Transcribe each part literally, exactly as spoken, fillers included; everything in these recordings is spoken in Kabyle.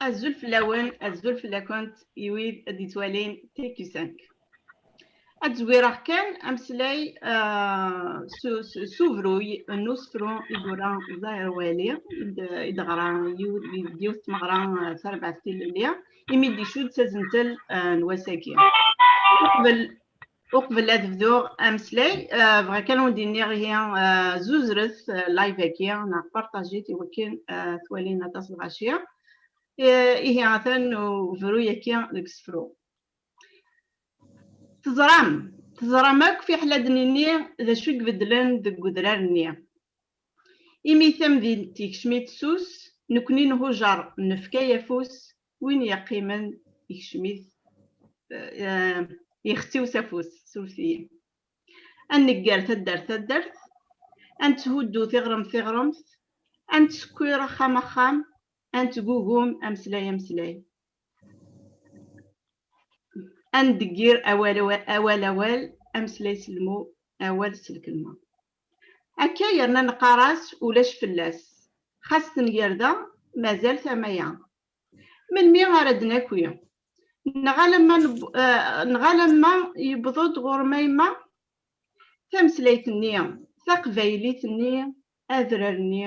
Azul fell-awen, azul fell-akent, i wid ad d-yettwalin T Q cinq. Ad zwireɣ kan ameslay, ah, s, s, s ubruy n usefru i yura Ẓahir Wali, i d-, i d-ɣra yiw-, deg yiwet tmeɣra, ah, tarbaɛt tilelli, imi d-icudd s azentel, ah, n wass-agi. Uqbel, uqbel ad bduɣ ameslay, ah, bɣiɣ kan ad wen-d-iniɣ ihi, ah, zuzret, ah, live-agi, neɣ partajit i wakken, ah, twalin aṭas n lɣaci. Eh, ihi atan ubruy-agi deg usefru. Teẓram, teẓram akk fiḥel ad d-nini d acu i ibeddlen deg udrar-nni. Imi tamdint yekcem-itt sus, nekni nhujer nefka-yas afus, win yeqqimen yekcem-it, eh, yexsi-w s afus, surfet-iyi. Ad negger taddart taddart, ad netthuddu tiɣremt tiɣremt, ad nettsekkir axxam axxam, ad nettgugum ameslay ameslay. Ad ndeggir awal, awal, awal, awal, ameslay s lmu, awal s lkelma. Akka yerna neqqar-as ulac fell-as. Xas tengerda, mazal tama-ya. Melmi ara d-naki? Neɣ alamma neb-, eh, neɣ alamma yewweḍ-d ɣur-m a yemma? Tameslayt-nni, taqbaylit-nni, adrar-nni,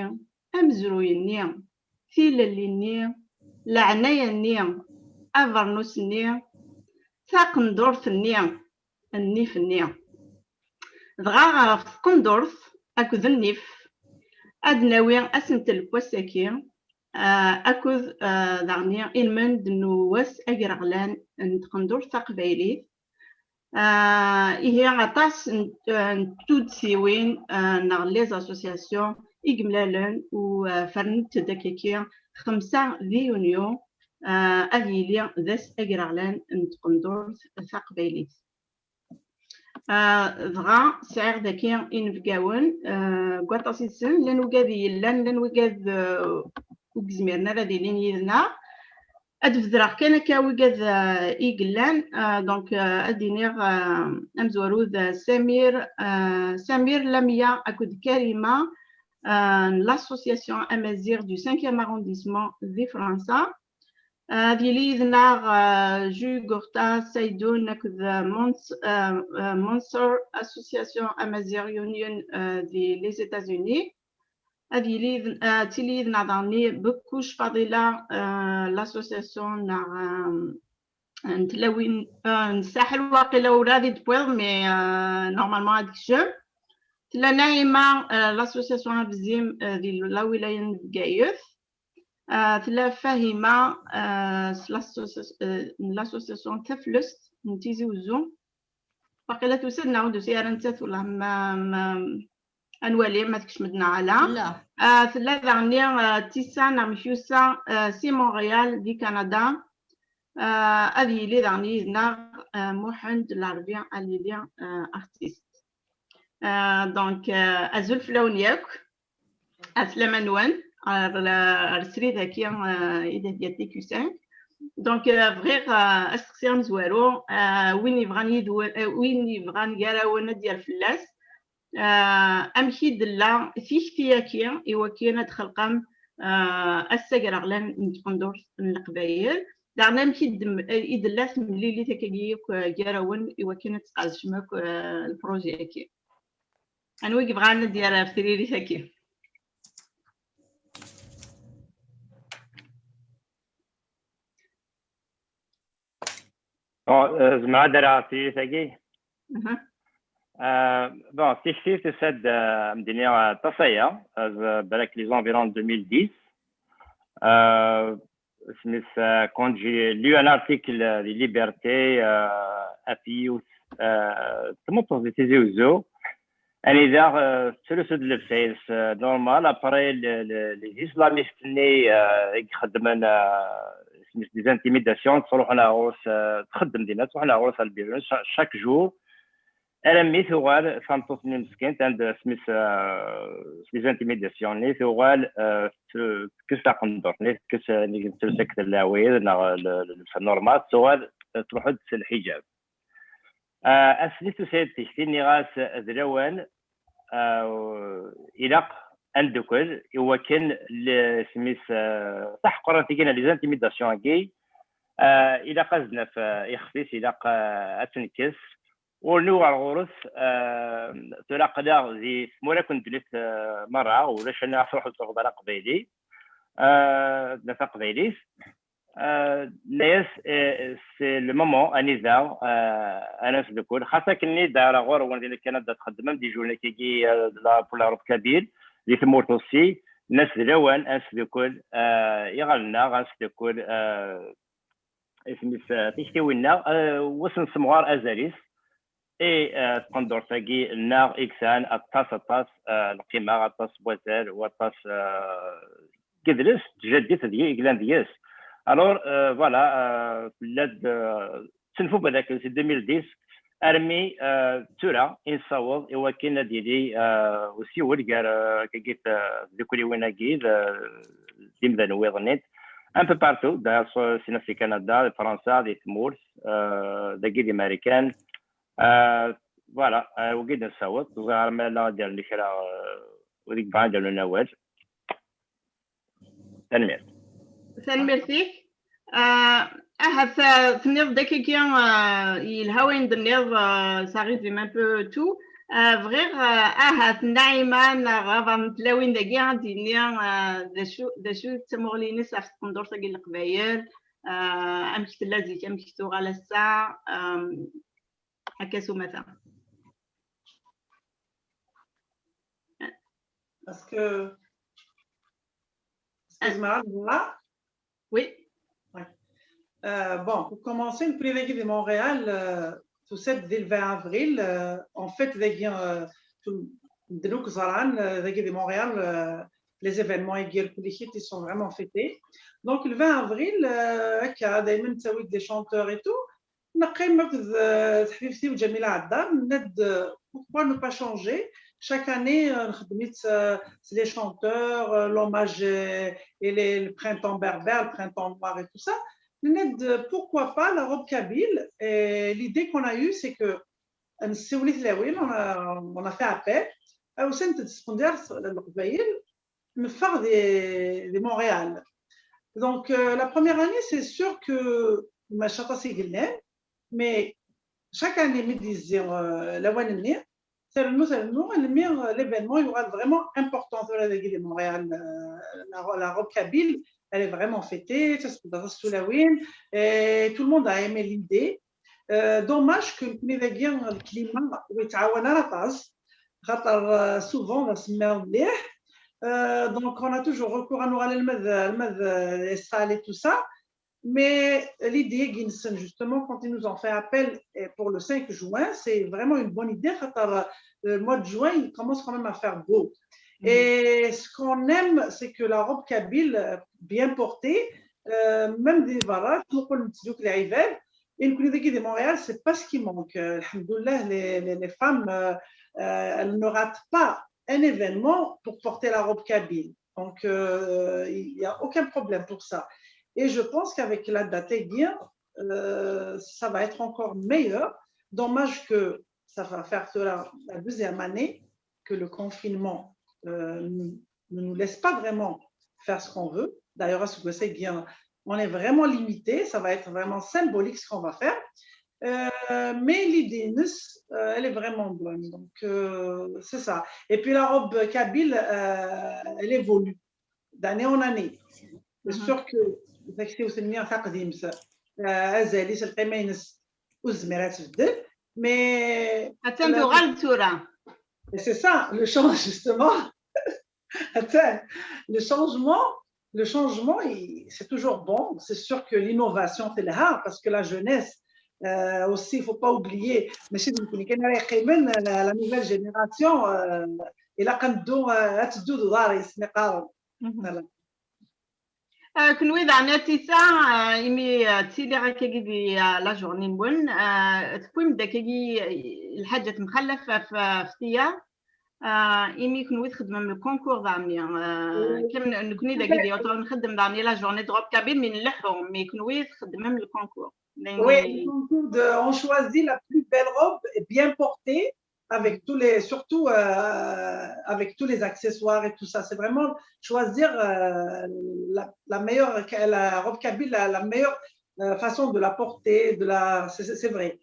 amezruy-nni, tilelli-nni, leɛnaya-nni, abernus-nni, taqendurt-nni, nnif-nni. Dɣa ɣef tqendurt akked nnif, ad nawi asentel n wass-agi, ah, akked, ah, daɣen ilmend n wass agraɣlan n tqendurt taqbaylit. Ah, ihi aṭas n, n tuddsiwin, ah, neɣ les associations i yemlalen u, ah, ferrent-d akkaki xemsa di yunyu, ah, ad yili d ass agraɣlan n tqendurt taqbaylit. Ah, dɣa sɛiɣ daki inebgawen, ah, deg waṭas yid-sen, llan wigad i yellan, llan wigad, ah, ur yezmiren ara ad ilin yid-neɣ. Ad bedreɣ kan akka wigad, ah, i yellan, ah, donc, ah, ad iniɣ, ah, amezwaru d Samir, ah, Samir Lamia akked Karima, ah, n l'association Amaziɣ du cinquième arrondissement di Fransa. Ah, ad yili yid-neɣ, ah, Jugurta Saïdoun akked, ah, Mons-, ah, ah, Mansour, Association Amazigh Union, ah, di les États-Unis. Ad yili yid-, ah, ad tili yid-neɣ daɣen Bekkuc Fadila, ah, l'association neɣ, ah, n tlawin, ah, n Saḥel, waqila ur ad d-tewwiḍ, mais, ah, normalement ad tekcem. Tella Naïma, ah, l'association Abzim, ah, di lawilaya n Bgayet. Ah, tella Fahima, ah, s l'associas-, ah, n l'association Taflest n Tizi Uzzu. Waqila tusa-d neɣ ur d-tusi ara nettat, wellah ma, ma, ad nwali ma tekcem-d neɣ ala. Tella. Ah, tella daɣen, ah, Tissa neɣ Mekyusa, ah, si Montréal, di Canada. Ah, ad yili daɣen yid-neɣ, ah, Muḥend Larbi, ad yili, ah, artiste. Ah, donc, ah, azul fell-awen yakk. Aslama-nwen, ar, ar srid-agi, eh, i d-thegga T Q cinq. Donc, eh, bɣiɣ, eh, asteqsi amezwaru, eh, win yebɣan yid-wen, eh, win yebɣan gar-awen ad d-yerr fell-as, eh, amek i d-tella tikti-agi i wakken ad txelqem, eh, ass agraɣlan n tqendurt n Leqbayel, daɣen amek i d-, i d-tella temlilit akkagi akk, eh, gar-awen i wakken ad tqerdcem akk, eh, lpruji-agi. Anwa i yebɣan ad d-yerr ɣef tririt-agi? Bon, euh, zemreɣ ad d-rreɣ ɣef tririt-agi? Mhm. Euh, bon, tikti tusa-d, euh, am d-iniɣ, euh, aṭas aya, euh, balak les environs de deux mille dix. Euh, isem-is, euh, quand j'ai lu un article, euh, di Liberté, euh, ɣef yiwet, euh, tmeṭṭut di Tizi Uzzu, Anida, euh, tettlusu-d llebsa-ines, euh, normal. Après, le, le, les islamistes-nni, euh, i ixeddmen, euh, isem-is des intimidations, ttruḥun ɣer ɣur-s, euh, txeddem dinna, ttruḥun ɣer ɣur-s à le bureau, cha-, chaque jour. Armi tuɣal tmeṭṭut-nni meskint, anda isem-is, euh, les intimidations-nni, tuɣal, euh, t-, tekkes taqendurt-nni, tekkes, euh, nnig n telsakt n lɛawid, neɣ le, le, le, normal, tuɣal, euh, truḥ-d s lḥiǧab. Ah, ass-nni tusa-d tikti, nniɣ-as d lawan, ah, ilaq ad neddukel i wakken le-, isem-is, ah, taḥeqqrant-agi neɣ les intimidations-agi, ah, ilaq ad naf, ah, ixef-is, ilaq, ah, ad tt-nekkes. Ur nuɣal ɣur-s, ah, tura aql-aɣ di tmura akk n ddunit, ah, merra, ulac anna truḥ ur tafeḍ ara aqbayli, ah, ad naf taqbaylit. Ah, nna-yas, eh, c'est le moment anida, ah, ad nesdukul. Xas akken-nni d ara ɣur-wen di Kanada txeddem am déjeuner-agi, ah, de la, pour la robe kabyle, di tmurt aussi, nna-s d lawan ad nesdukul, ah, iɣallen-nneɣ, ad nesdukul, ah, isem-is, ah, tiktiwin-nneɣ, ah, ur as-nessemɣar azal-is. I, eh, tqendurt-agi nneɣ i yesɛan aṭas, aṭas, eh, n lqima, aṭas n wazal, u aṭas, eh, n yedles n tjaddit deg-, i yellan deg-s. Alors, eh, voilà, eh, tella-d, eh, ttenfu belak si deux mille dix armi, eh, d tura i nessaweḍ i wakken ad yili, eh, usiwel gar, eh, akkagi, eh, tdukliwin-agi d, eh, d imdanen wiḍen-nni. Un peu partout, d'ailleurs, s-, sina si Kanada, di Fransa, di tmurt, eh, dagi di Marikan, Ah, voilà, ah, wagi d nessaweḍ, ẓriɣ ma la ad d-rren kra, ah, wid i yebɣan ad d-rren awal. Tanemmirt. Tanemmirt-ik. Ah, ahat, ah, tenniḍ-d akkagi, ah, yelha wayen d-tenniḍ, ah, ça résume un peu tout. Ah, bɣiɣ, ah, ahat Naɛima neɣ abaḍ n tlawin dagi ad d-yini, ah, d acu, d acu d tamuɣli-ines ɣef tqendurt-agi n Leqbayel, ah, amek tella zik, amek tuɣal ass-a, ah, Akka s umata. Parce que, excuse-moi, là. Oui. Euh, bon, pour commencer, le privé de Montréal, euh, tout ça dès le vingt avril, euh, en fait, dagi, euh, tout, de Montréal, euh, dagi de Montréal, euh, les événements et ils sont vraiment fêtés. Donc, le vingt avril, euh, il y a des chanteurs et tout. Neqqim akked, euh, teḥbibti-w Ǧamila Ɛedda, nenna-d, euh, pourquoi ne pas changer? Chaque année, euh, nxeddem-itt, euh, c'est les chanteurs, euh, l'hommage, euh, et les, le printemps berbère, le printemps noir et tout ça. Nenna-d, euh, pourquoi pas la robe kabyle? Et l'idée qu'on a eue, c'est que, euh, nessiwel i tlawin, on a, on a fait appel, usant-d sqendiren Leqbayel, neffeɣ di, di Montréal. Donc, euh, la première année, c'est sûr que mačči aṭas i yellan, mais chaque année, mi d-yezzi, euh, lawan-nni, trennu, trennu, almi, euh, l'événement yuɣal vraiment important tura dagi di Montréal, euh, la, la robe kabyle, elle est vraiment fêtée, ça se passe sous la win, et tout le monde a aimé l'idée. Euh, dommage que nekkni dagi le climat ur yettɛawan ara aṭas, xaṭer, euh, souvent d asemmiḍ mliḥ. Euh, donc on a toujours recours à nos, alma d, alma d, euh, les salles et tout ça. Mais l'idée-agi-nsen, justement, quand ils nous ont fait appel, euh, pour le cinq juin, c'est vraiment une bonne idée, xaṭer, euh, le mois de juin, il commence quand même à faire beau. Et ce qu'on aime, c'est que la robe kabyle, euh, bien portée, euh, même di berra, tmuqel-itt akk lɛibad, et nekkni dagi di Montréal, c'est pas ce qui manque. Euh, alhamdoulilah, les, les, les femmes, euh, euh, elles ne ratent pas un événement pour porter la robe kabyle. Donc, euh, il n'y a aucun problème pour ça. Et je pense qu'avec la date, eh bien, euh, ça va être encore meilleur. Dommage que ça va faire cela la deuxième année, que le confinement, euh, ne nous laisse pas vraiment faire ce qu'on veut. D'ailleurs, à ce que c'est bien, on est vraiment limité, ça va être vraiment symbolique ce qu'on va faire. Euh, mais l'idée, euh, elle est vraiment bonne. Donc, euh, c'est ça. Et puis la robe kabyle, euh, elle évolue d'année en année. C'est sûr que takti-w tenni taqdimt, euh, azal-is, lqima-ines, ur tezmir ad tbeddel, mais Attan tuɣal tura. C'est ça, le changement, justement. Attends, le changement, le changement, il- c'est toujours bon. C'est sûr que l'innovation, c'est le rare, parce que la jeunesse, Euh, aussi, faut pas oublier, ماشي d nekkni kan ara yeqqimen, euh, la nouvelle génération, euh, ilaq ad neddu, euh, ad teddu d uḍar-is, mi qqaren. Voilà. Euh, kunwi daɣen a Tisa, euh, imi, euh, ttiliɣ akkagi di, euh, la journée-nwen, euh, tewwim-d akkagi, euh, lḥaǧa temxallaf ɣef, ɣef tiya. Euh, imi kunwi txeddmem le concours daɣen, euh, kan nekkni dagi di Ottawa nxeddem daɣen la journée de robe kabyle, mi nleḥḥu, mi kunwi txeddmem le concours. Oui, le concours de, on choisit la plus belle robe et bien portée avec tous les, surtout, euh, avec tous les accessoires et tout ça. C'est vraiment choisir, euh, la, la meilleure, la robe kabyle, la, la meilleure, euh, façon de la porter, de la, c'est, c'est vrai.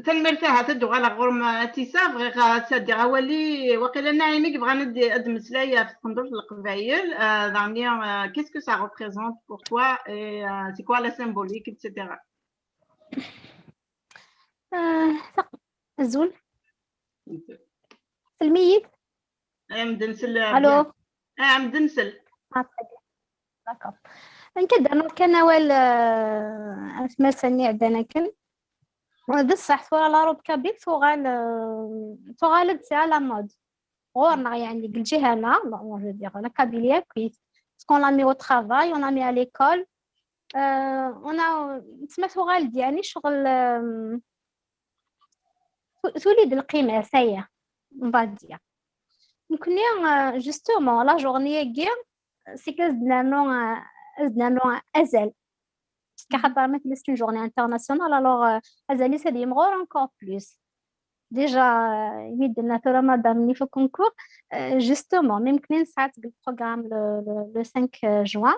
Tanemmirt. Ahat ad d-uɣaleɣ ɣur-m a Tisa, bɣiɣ ad s-addiɣ awal i waqila Naɛima i yebɣan ad d-, ad d-mmeslay ɣef tqendurt n Leqbayel, euh, daɣen, euh, qu'est-ce que ça représente pour toi et, euh, c'est quoi la symbolique, et cetera. Ah, azul. Selmiyit. Amdensel. Allô. Amdensel. D'accord. Nekk ad d-rnuɣ kan awal, euh, ɣef tmersa-nni iɛeddan akken. D ṣṣeḥ, tura la robe kabyle tuɣal, euh, tuɣal-d à la mode. Ɣur-neɣ, yeɛni, deg lǧiha-nneɣ, bon, je veux dire, la Kabylie akkit. Parce qu'on l'a mis au travail, on l'a mis à l'école. Euh, on a, tma tuɣal-d, yeɛni, ccɣel, euh, tu-, tuli-d lqima, ça y est, on va dire. Nekkni, euh, justement, la journée-agi, c'est que ad d-nernu, euh, ad d-nernu azal. Parce que xaṭer ma tella c'est une journée internationale, alors, euh, azal-is ad yimɣur encore plus. Déjà, euh, imi d-tenna tura madame-nni ɣef ukunkur, euh, justement, mi nekkni nesɛa-t deg le programme le, le, le cinq juin,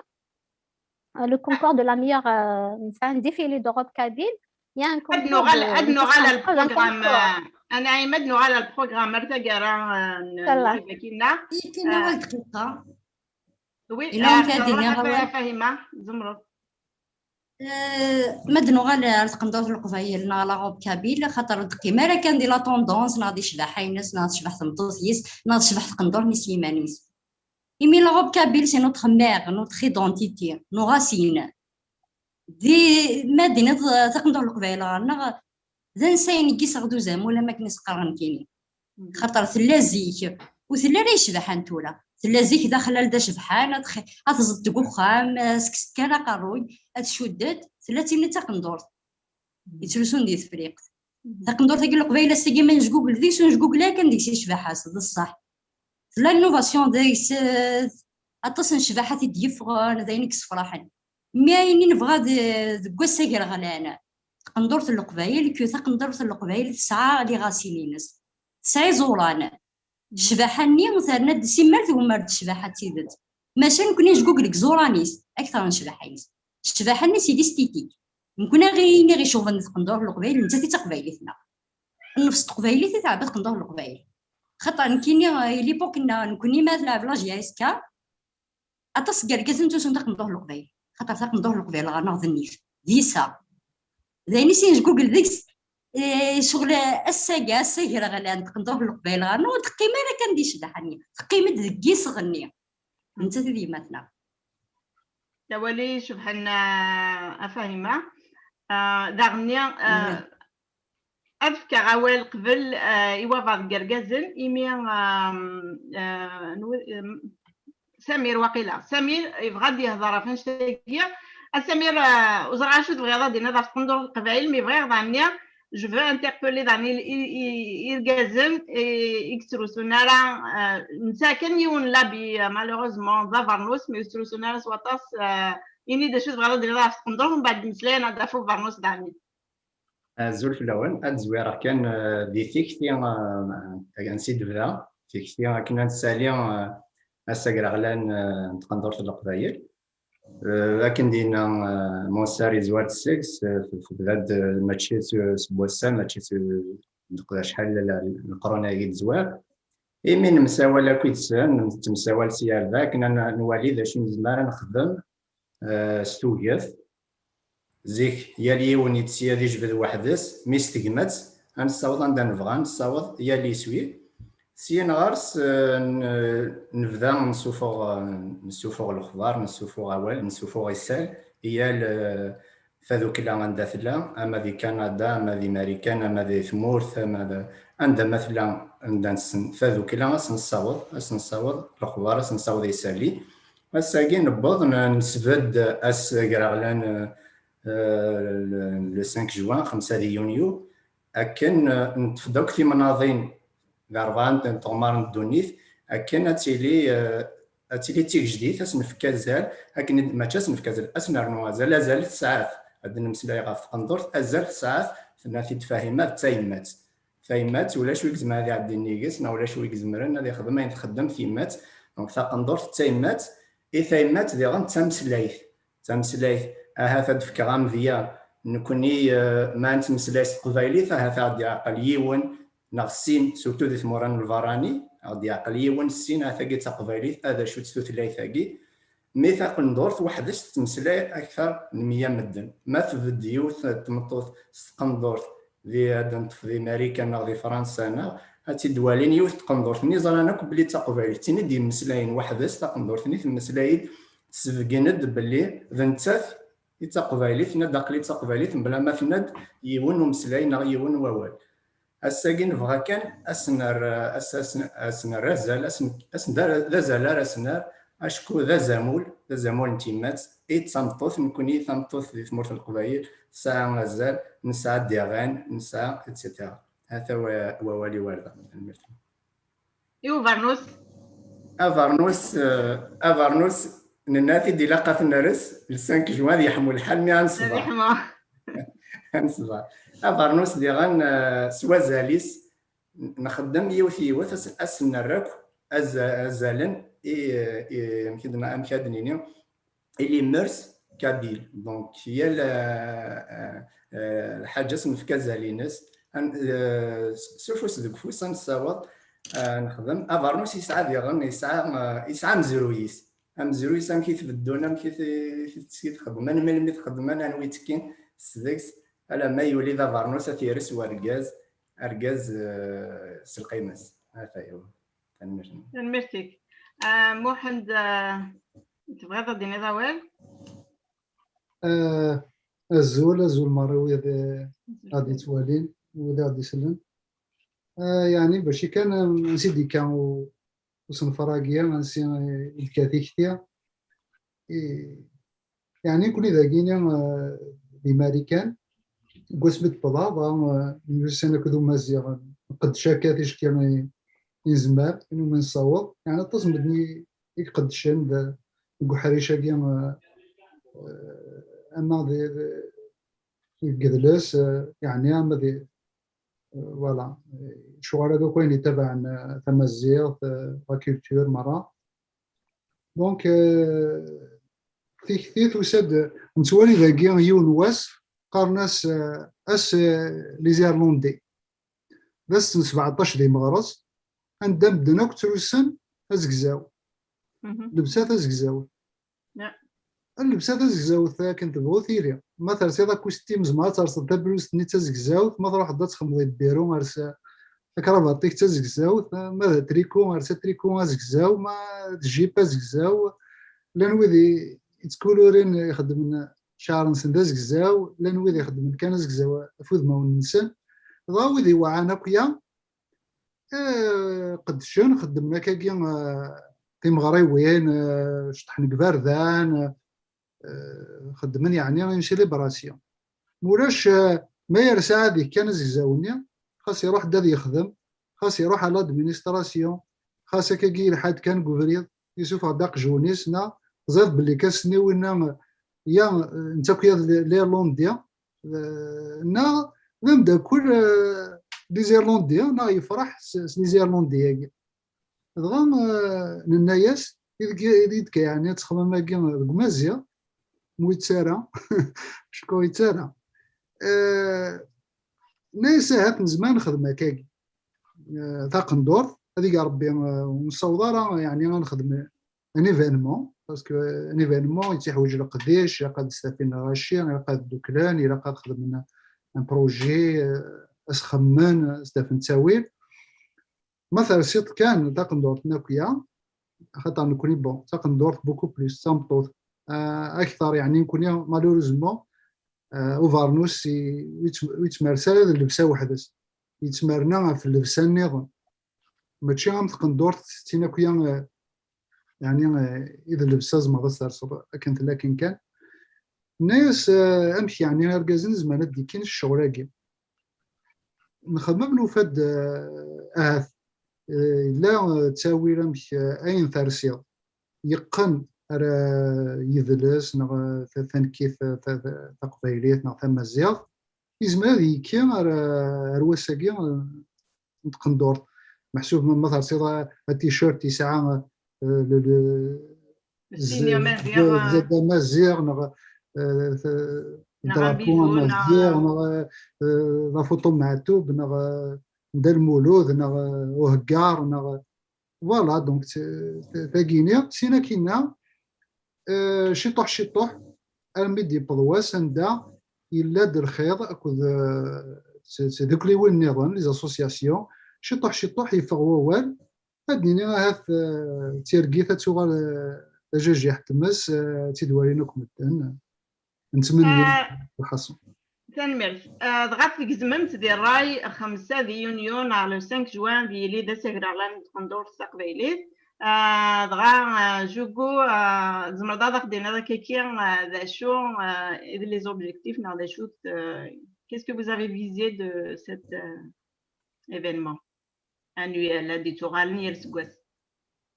euh, le concours de la meilleure, euh, nesɛa un défilé de robe kabyle, il y a un Ad concours nuɣal, de, ad de nuɣal ar façon, un lprogramme, concours. Euh, a Naɛima, ad nuɣal ar lprogramme ar taggara, euh, n Inshallah. Lɛibakina. Kan awal dqiqa. Oui, Ilaq ad d-iniɣ euh, awal. Fahima, tzemreḍ. Eh, ma d-nuɣal ar tqendurt n Leqbayel neɣ la robe kabyle, xaṭer ur d-teqqim ara kan di la tendance neɣ di ccbaḥa-ines neɣ tecbeḥ tmeṭṭut-is neɣ tecbeḥ tqendurt-nni s yiman-is. Imi la robe kabyle c'est notre mère, notre identité, nos racines. Di, ma d-tiniḍ, eh, taqendurt n Leqbayel ɣer-neɣ, d ansayen i yiseɣ d uzamul am akken i s-qqaren nekkini. Xaṭer tella zik, ur tella ara yecbaḥ n tura. Tella zik d axlal d acebḥan, ad txi-, ad teẓḍ deg uxxam, eh, ssekset kan aqerruy, ad tcudd-d, tella d tin i d taqendurt. Yettrusun di Tefriqt. Taqendurt-agi n Leqbayel ass-agi ma nejgugel deg-s, ur nejgugel ara kan deg-s i ccbaḥa-s, d ṣṣeḥ. Tella l'innovation deg-s, eh, aṭas n ccbaḥat i d-yeffɣen, d ayen i yessefraḥen. Mi ayen i nebɣa de-, deg wass agerɣlan, taqendurt n Leqbayel, que taqendurt n Leqbayel tesɛa les racines-ines. Tesɛa iẓuran. Ccbaḥa-nni terna-d simmal tgemmer-d ccbaḥa d tidet. Maca nekkni nejgugel deg iẓuran-is, akter n ccbaḥa-ines. Ccbaḥa-nni c'est l'esthétique. Nekkni ayen i ɣ-icuɣben di tqendurt n Leqbayel, nettat i d taqbaylit-nneɣ. Nnefs n teqbaylit i tɛebba tqendurt n Leqbayel. Xaṭer nekkini, eh, l'époque-nneɣ, nekkni ma tleɛb la J S K, aṭas n yergazen ttusun taqendurt n Leqbayel. Xaṭer taqendurt n Leqbayel ɣer-neɣ d nnif, d iseɣ. D ayen i s-yenjgugel deg-s, eh, ccɣel ass-agi, ass agerɣlan, taqendurt n Leqbayel ɣer-neɣ ur teqqim ara kan di ccbaḥa-nni, teqqim-d deg yiseɣ-nni. Nettat i d yemma-tneɣ. D awal icebḥen, ah, a Fahima. Ah, daɣenni, ah, ad fkeɣ awal qbel, ah, i wabɛaḍ n yergazen, imi, ah, ah, nwi-, em, Samir waqila. Samir yebɣa ad yehder ɣef annect-agi. A Samir, ah, ur ẓriɣ acu tebɣiḍ ad d-tiniḍ ɣef tqendurt n Leqbayel, mi bɣiɣ daɣenni, je veux interpeller daɣen i, i, i, irgazen, i, i yettrusun ara, ah, nesɛa kan yiwen labi, ah, malheureusement, d abernus, mi ur yettrusun ara s waṭas, ah, ini-d acu tebɣiḍ ad d-tiniḍ ɣef tqendurt, mbeɛd mmeslayen-aɣ-d ɣef ubernus daɣen. Azul fell-awen, ad zwireɣ kan, eh, di tikti, eh, ansi d-tebda tikti akken ad nessali, eh, ass agraɣlan, eh, n tqendurt n Leqbayel. Eh, akken d-yenna, eh, Musa, yezwar-d seg-s, eh, tebda-d, eh, mačči s, s wass-a, mačči s, d acḥal n leqrun-agi d-tezwar. Imi nemsawal akk yid-sen, nettemsawal s yarda akken ad n-, nwali d acu nezmer ad nexdem, eh, s tuget. Zik, yal yiwen yettsi ad ijbed weḥd-s, mi s tegmat, ad nessaweḍ anda nebɣa, ad nessaweḍ yal iswi. Syin ɣer-s, eh, n-, nebda nessufuɣ, eh, nessufuɣ lexbar, nessufuɣ awal, nessufuɣ isal i yal, eh, tadukla anda tella, ama di Kanada, ama di Marikan, ama di tmurt, ama d anda ma tella, anda nessen tadukla, ad s-nessaweḍ, ad s-nessaweḍ lexbar, ad s-nessaweḍ isali. Ass-agi newweḍ, n-, nesbedd ass agraɣlan, eh, eh, le, le cinq juin, xemsa di yunyu, akken, eh, neṭṭef-d akk timnaḍin d rebɛa n tɣemmar n ddunit, akken ad tili, eh, ad tili d tigejdit, ad s-nefk azal, akken i d-, mačči ad s-nefk azal, ad s-nernu azal, azal tesɛa-t, ad d-nemmeslay ɣef tqendurt, azal tesɛa-t, tenna-t-id Fahima, d tayemmat. Tayemmat, ulac wi izemren ad iɛeddi nnig-s, neɣ ulac wi izemren ad ixdem ayen txeddem tyemmat. Donc, taqendurt d tayemmat, i tayemmat diɣen d tameslayt. D tameslayt, ahat ad d-fkeɣ amedya, nekni, eh, ma nettmeslay s teqbaylit, ahat ad ɣ-d-iɛqel yiwen, neɣ sin, surtout di tmura n lbarani, ad ɣ-d-iɛqel yiwen, sin, ahat-agi d taqbaylit, ad acu-tt tutlayt-agi. Mi taqendurt weḥd-s tettmeslay akteṛ n meyya medden. Ma tbedd yiwet n tmeṭṭut s tqendurt, di, ad neṭṭef di Marikan neɣ di Fransa, neɣ ad tt-id-walin yiwet n tqendurt-nni ẓran akk belli d taqbaylit. D tin i d-yemmeslayen weḥd-s, taqendurt-nni temmeslay-d, tesbeggen-d belli d nettat i d taqbaylit, tenna-d aql-i d taqbaylit, mebla ma tenna-d yiwen umeslay neɣ yiwen wawal. Ass-agi nebɣa kan ad s-nerr, ad s-, ad s-, ad s-nerr azal, ad s-, ad s-, d azal ara s-nerr, acku d azamul, d azamul n tyemmat, i d tameṭṭut, nekkni tameṭṭut di tmurt n Leqbayel, tesɛa azal, nesɛa diɣen, nesɛa, et cetera. Hata wa-, wawal-iw ar da. Tanemmirt. I ubernus? Abernus, eh, abernus, nenna-t-id ilaq ad t-nerres, le cinq juin ad yeḥmu lḥal, mi ad nesber. Ad yeḥmu. Ad nesber. Abernus diɣen, eh, s wazal-is, nxeddem yiwet yiwet, as-, ad s-nerr akk az-, azalen i, i, amek i d-, amek ad d-nini, i limers kabyle. Donc, yal, eh, eh, eh, lḥaǧa s nefk azal-ines. An-, eh, s, s ufus deg ufus ad nessaweḍ, eh, nexdem. Abernus yesɛa diɣen, yesɛa, eh, yesɛa amezruy-is. Amezruy-is amek i tbeddun, amek i t-, i t-, i t-xeddmen, melmi t-xeddmen, anwa i ttekkin s deg-s, alamma yuli d abernus ad t-yerres wergaz, argaz, eh, s lqima-s. Ata-yaw. Tanemmirt. Tanemmirt-ik. Ah, Muḥend, ah, tebɣiḍ ad d-tiniḍ awal? Ah, azul, azul merra wid, eh, ad d-yettwalin, wid ad d-isellen. Ah, yeɛni bac kan, ah, ansi d-yekka u-, usenfar-agi, ansi, eh, i d-tekka tikti. I, yeɛni nekkni dagini, eh, di Marikan, deg wasmi d-tewwḍeḍ, eh, nemyussan akked Umaziɣ, nqeddec akka ticki i, i nezmer, i numi nessaweḍ. Yeɛni aṭas n medden i, i iqeddcen d-, deg uḥric-agi, eh, eh, ama di, di, deg yidles, eh, yeɛni ama di, eh, voilà, eh, lecɣal-agi akk ayen yettabaɛen, eh, tamaziɣt, eh, la culture, merra. Donc, euh, tikti tusa-d, nettwali dagi yiwen wass, qqaren-as, euh, ass, euh, les Irlandais. D ass n sbeɛṭac di meɣres, anda medden akk ttrusen azegzaw. Mhm. Lebsa tazegzawt. Ya. Llebsa tazegzawt akken tebɣu tili. Ma tersiḍ akustim, tzemreḍ ad terseḍ tablust-nni d tazegzawt, ma truḥeḍ ad txedmeḍ lbiru, ers akrabaṭ-ik d tazegzawt, ma d atriku, ers atriku azegzaw, ma d jip azegzaw. Llan wid i, ittkulurin, ixeddmen cceɛr-nsen d azegzaw, llan wid ixeddmen kan azegzaw ɣef udmawen-nsen. Dɣa wid iweɛɛan akk ya, eh, qeddcen, xeddmen akkagi, eh, timeɣriwin, eh, ceṭṭḥen deg iberdan, eh, xeddmen yeɛni une célébration. Mulac, eh, ma yersa ad yekkan azegzaw-nni, xas iruḥ-d ad yexdem, xas iruḥ à l'administration, xas akkagi yelḥa-d kan deg ubrid, yessufeɣ-d aqjun-is, neɣ teẓriḍ belli kan ass-nni winna, ya, eh, netta akk ya d l'Irlandi, eh, neɣ d ameddakel, eh, des Irlandais, neɣ yefreḥ s, s les Irlandais-agi. Dɣa, eh, nenna-yas, i deg, i deg yeɛni ad txemmem-agi deg umaziɣ, mu yettara, acku yettara. Eh, nenna-yas, ahat nezmer ad nexdem akkagi. Eh, taqendurt, ad ig Rebbi, eh, ur nessaweḍ ara, yeɛni ad nexdem un événement, parce que un événement yettiḥwiǧ leqdic, ilaq ad d-stafen lɣaci, ilaq ad dduklen, ilaq ad xedmen un projet, eh, ad s-xemmen, ad s-d-afen ttawil. Ma tersiḍ kan taqendurt n akya, axaṭer nekkni, bon, taqendurt beaucoup plus, d tameṭṭut, eh, akteṛ, yeɛni nekkni, malheureusement, eh, ubeṛnus i-, ur yettm-, ur yettmersa ara d llebsa weḥd-s. Yettmerna ɣef llebsa nniḍen. Mačči am tqendurt, d tin akya, eh, yeɛni, eh, i d llebsa tzemreḍ ad s-terseḍ akken tella akken kan. Nna-yas, eh, amek yeɛni irgazen zemren ad d-ikkin ccɣel-agi? Nxemmem nufa-d, eh, ahat, eh, yella, eh, ttawil amek, eh, ayen tersiḍ yeqqen ar, eh, yidles neɣ, eh, ta-, tanekkit, eh, ta-, ta-, taqbaylit neɣ tamaziɣt, yezmer ad yekki ar, eh, ar wass-agi, eh, n tqendurt. Meḥsub ma, ma tersiḍ a, a t-shirt yesɛa, eh, le, le, le signe amaziɣ, eh, zad amaziɣ, neɣ, eh, t-, neɣ drapeau amaziɣ, neɣ, eh, la photo n Meɛtub, neɣ, eh, Dda Lmulud, neɣ, eh, Uheggar, neɣ, voilà, donc, t-, t-, tagini, sin akinna, eh, ciṭuḥ, ciṭuḥ, armi d-yewweḍ wass anda yella-d lxiḍ akked, eh, t-, tdukliwin nniḍen, les associations, ciṭuḥ, ciṭuḥ yeffeɣ wawal, ad nini ahat, eh, d tirgit ad tuɣal, eh, d ajajiḥ n tmes, eh, ad tt-id-walin akk medden. Nettmenni lḥaṣun. Tanemmirt. Eh, dɣa tgezmemt di ṛṛay xemsa di yunyu neɣ le cinq juin di yili d ass agraɣlan n tqendurt taqbaylit. Eh, dɣa, eh, Jugo, eh, tzemreḍ ad aɣ-d-tiniḍ akkaki, eh, d acu, eh, i d les objectifs neɣ d acu, eh, qu'est-ce que vous avez visé de cet, eh, événement annuel ad d-ittuɣalen yal aseggas?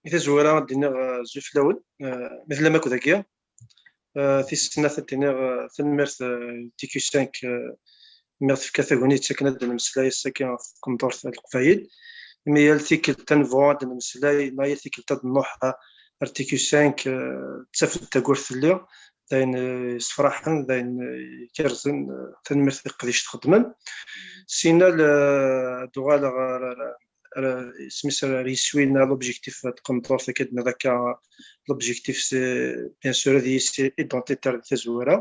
I tazwara ad d-iniɣ, eh, azul fell-awen, eh, mi tellam akk dagi. Eh, tis snat ad d-iniɣ, eh, tanemmirt, eh, T Q cinq, eh, mi ɣ-tefka tagnit akken ad d-nemmeslay ass-agi ɣef tqendurt n Leqbayel. Imi yal tikkelt ad nebɣu ad d-nemmeslay, neɣ yal tikkelt ad nruḥ, eh, ar T Q cinq, eh, ttaf-d tagurt fell-i, d ayen, eh, yessefraḥen, d ayen, eh, ikerrzen, eh, tanemmirt i leqdic txeddmem. Sina le-, ad uɣaleɣ ar, ar, ar, isem-is ar yiswi neɣ l'objectif n tqendurt, akka d-nniḍ akka, l'objectif, c'est, bien sûr, ad yis identitaire di tazwara,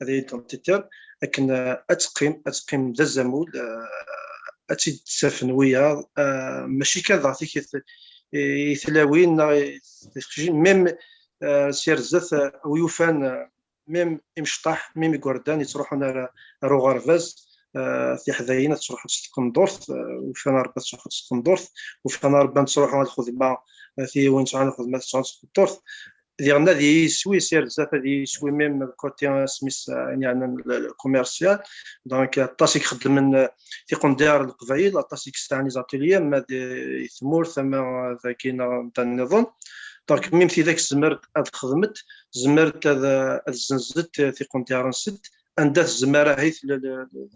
ad identitaire, akken, eh, ad teqqim, ad teqqim d azamul, eh, ad tt-id-ttafen wiyaḍ, eh, mačči kan dɣa tikit i, i tlawin, neɣ i teqcicin, même, eh, s ar zdat, eh, wi yufan, eh, même imecṭaḥ, même igerdan yettruḥun ar, ar uɣerbaz, eh, tiḥdayin ad ttruḥunt s tqendurt, eh, ufan Rebbi ad ttruḥunt s tqendurt, ufan Rebbi ad ttruḥun ar lxedma, eh, tiyiwin ttruḥun ar lxedma ad ttruḥunt s tqendurt. Diɣen ad yiswi s ar zdat, ad yiswi même le côté, eh, isem-is, eh, ayen yeɛnan le, le commercial. Donc, aṭas i ixeddmen, eh, tiqendyar n Leqbayel, aṭas i yesɛan les ateliers, ama di, di tmurt, ama dagi neɣ da nniḍen. Donc, même tidak tzemrem ad txedmem, tzemrem ad, ad tzenzem tiqendyar-nsent, anda tezmer ahit le, le, le,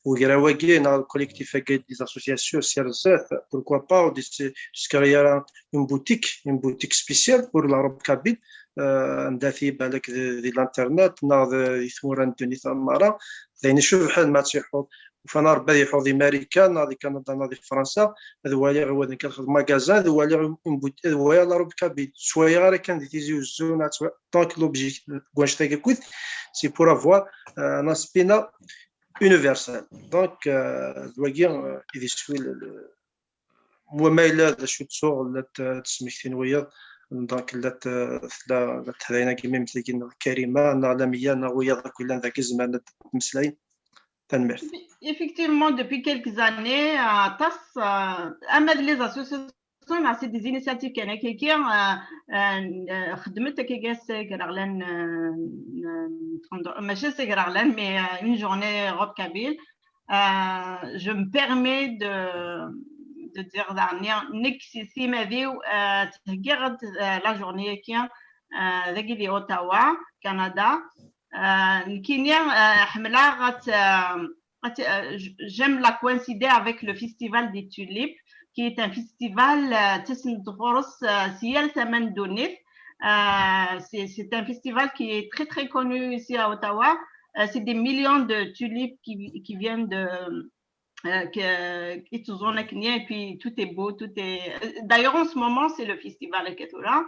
ugraw-agi neɣ le collectif-agi des associations s ar zdat, pourquoi pas, ur d-yeskri ara une boutique, une boutique spéciale pour la robe kabyle, euh, anda ti balak di, di l'internet, neɣ di, di tmura n ddunit merra, d ayen icebḥen ma tt-iḥuḍ. Ufan Rebbi ad iḥuḍ di Marikan, neɣ di Kanada, neɣ di Fransa, ad waliɣ i waden kan xedmeɣ magasin, ad waliɣ une bout-, ad waliɣ la robe kabyle. Ttwaliɣ ara kan di Tizi Uzzu, neɣ ttwa-, donc l'objectif n wanect-agi akk, c'est pour avoir, euh, un aspect universel. Donc, euh, d wagi, euh, i d iswi le, le, wama yella d acu ttuɣ, llant, euh, tesmektin wiyaḍ, donc llant, euh, tella, llant teḥdayin-agi, même tagi n Karima, neɣ Lamia, neɣ wiyaḍ akk yellan dagi, zemren ad d-mmeslayen. Tanemmirt. Effectivement, depuis quelques années, euh, aṭas, euh, ama d les associations, c'est des initiatives kan akkagi, euh, euh, xedment akkagi ass agraɣlan, euh, euh, mačči ass agraɣlan, mais, euh, une journée robe kabyle. Euh, je me permets de, de dire, daɣen, nekk si, si timmad-iw, euh, theggiɣ-d, euh, la journée-agi, euh, dagi di Ottawa, Canada. Euh, nekkini, euh, ḥemmleɣ ad, euh, ad, euh, j-, j'aime la coïncider avec le festival des tulipes, qui est un festival, euh, ttasent-d ɣur-s, euh, si yal tama n ddunit. Euh, c'est, c'est un festival qui est très, très connu ici à Ottawa. Euh, c'est des millions de tulipes qui, qui viennent de, euh, que, qui tournent, et puis tout est beau, tout est, euh, d'ailleurs, en ce moment, c'est le festival Akatura.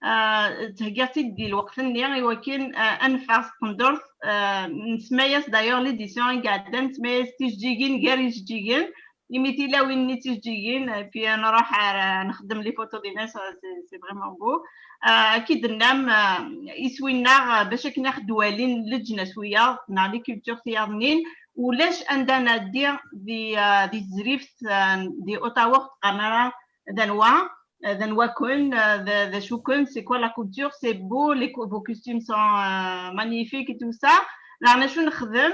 Euh, theggiɣ-tt-id di lweqt-nni i wakken, euh, ad neffeɣ s tqendurt, euh, nsemma-yas d'ailleurs l'édition iɛeddan, nsemma-yas tijejjigin gar yijejjigen. imi tilawin-nni d tijeǧǧigin, et puis, euh, nruḥ ar, euh, nxeddem les photos des naissances, c'est, c'est vraiment beau. Euh, akken i d-tennam, euh, iswi-nneɣ, euh, bac akken ad ɣ-d-walin leǧnas wiyaḍ, neɣ les cultures tiyaḍ-nnin, ulac anda nɛeddi di, euh, di tezrift, euh, di Ottawa ur ɣ-d-qqaren ara d anwa, euh, d anwa-ken, euh, d, d acu-ken, c'est quoi la culture, c'est beau, les co-, vos costumes sont, euh, magnifiques et tout ça. Daɣen acu nexdem?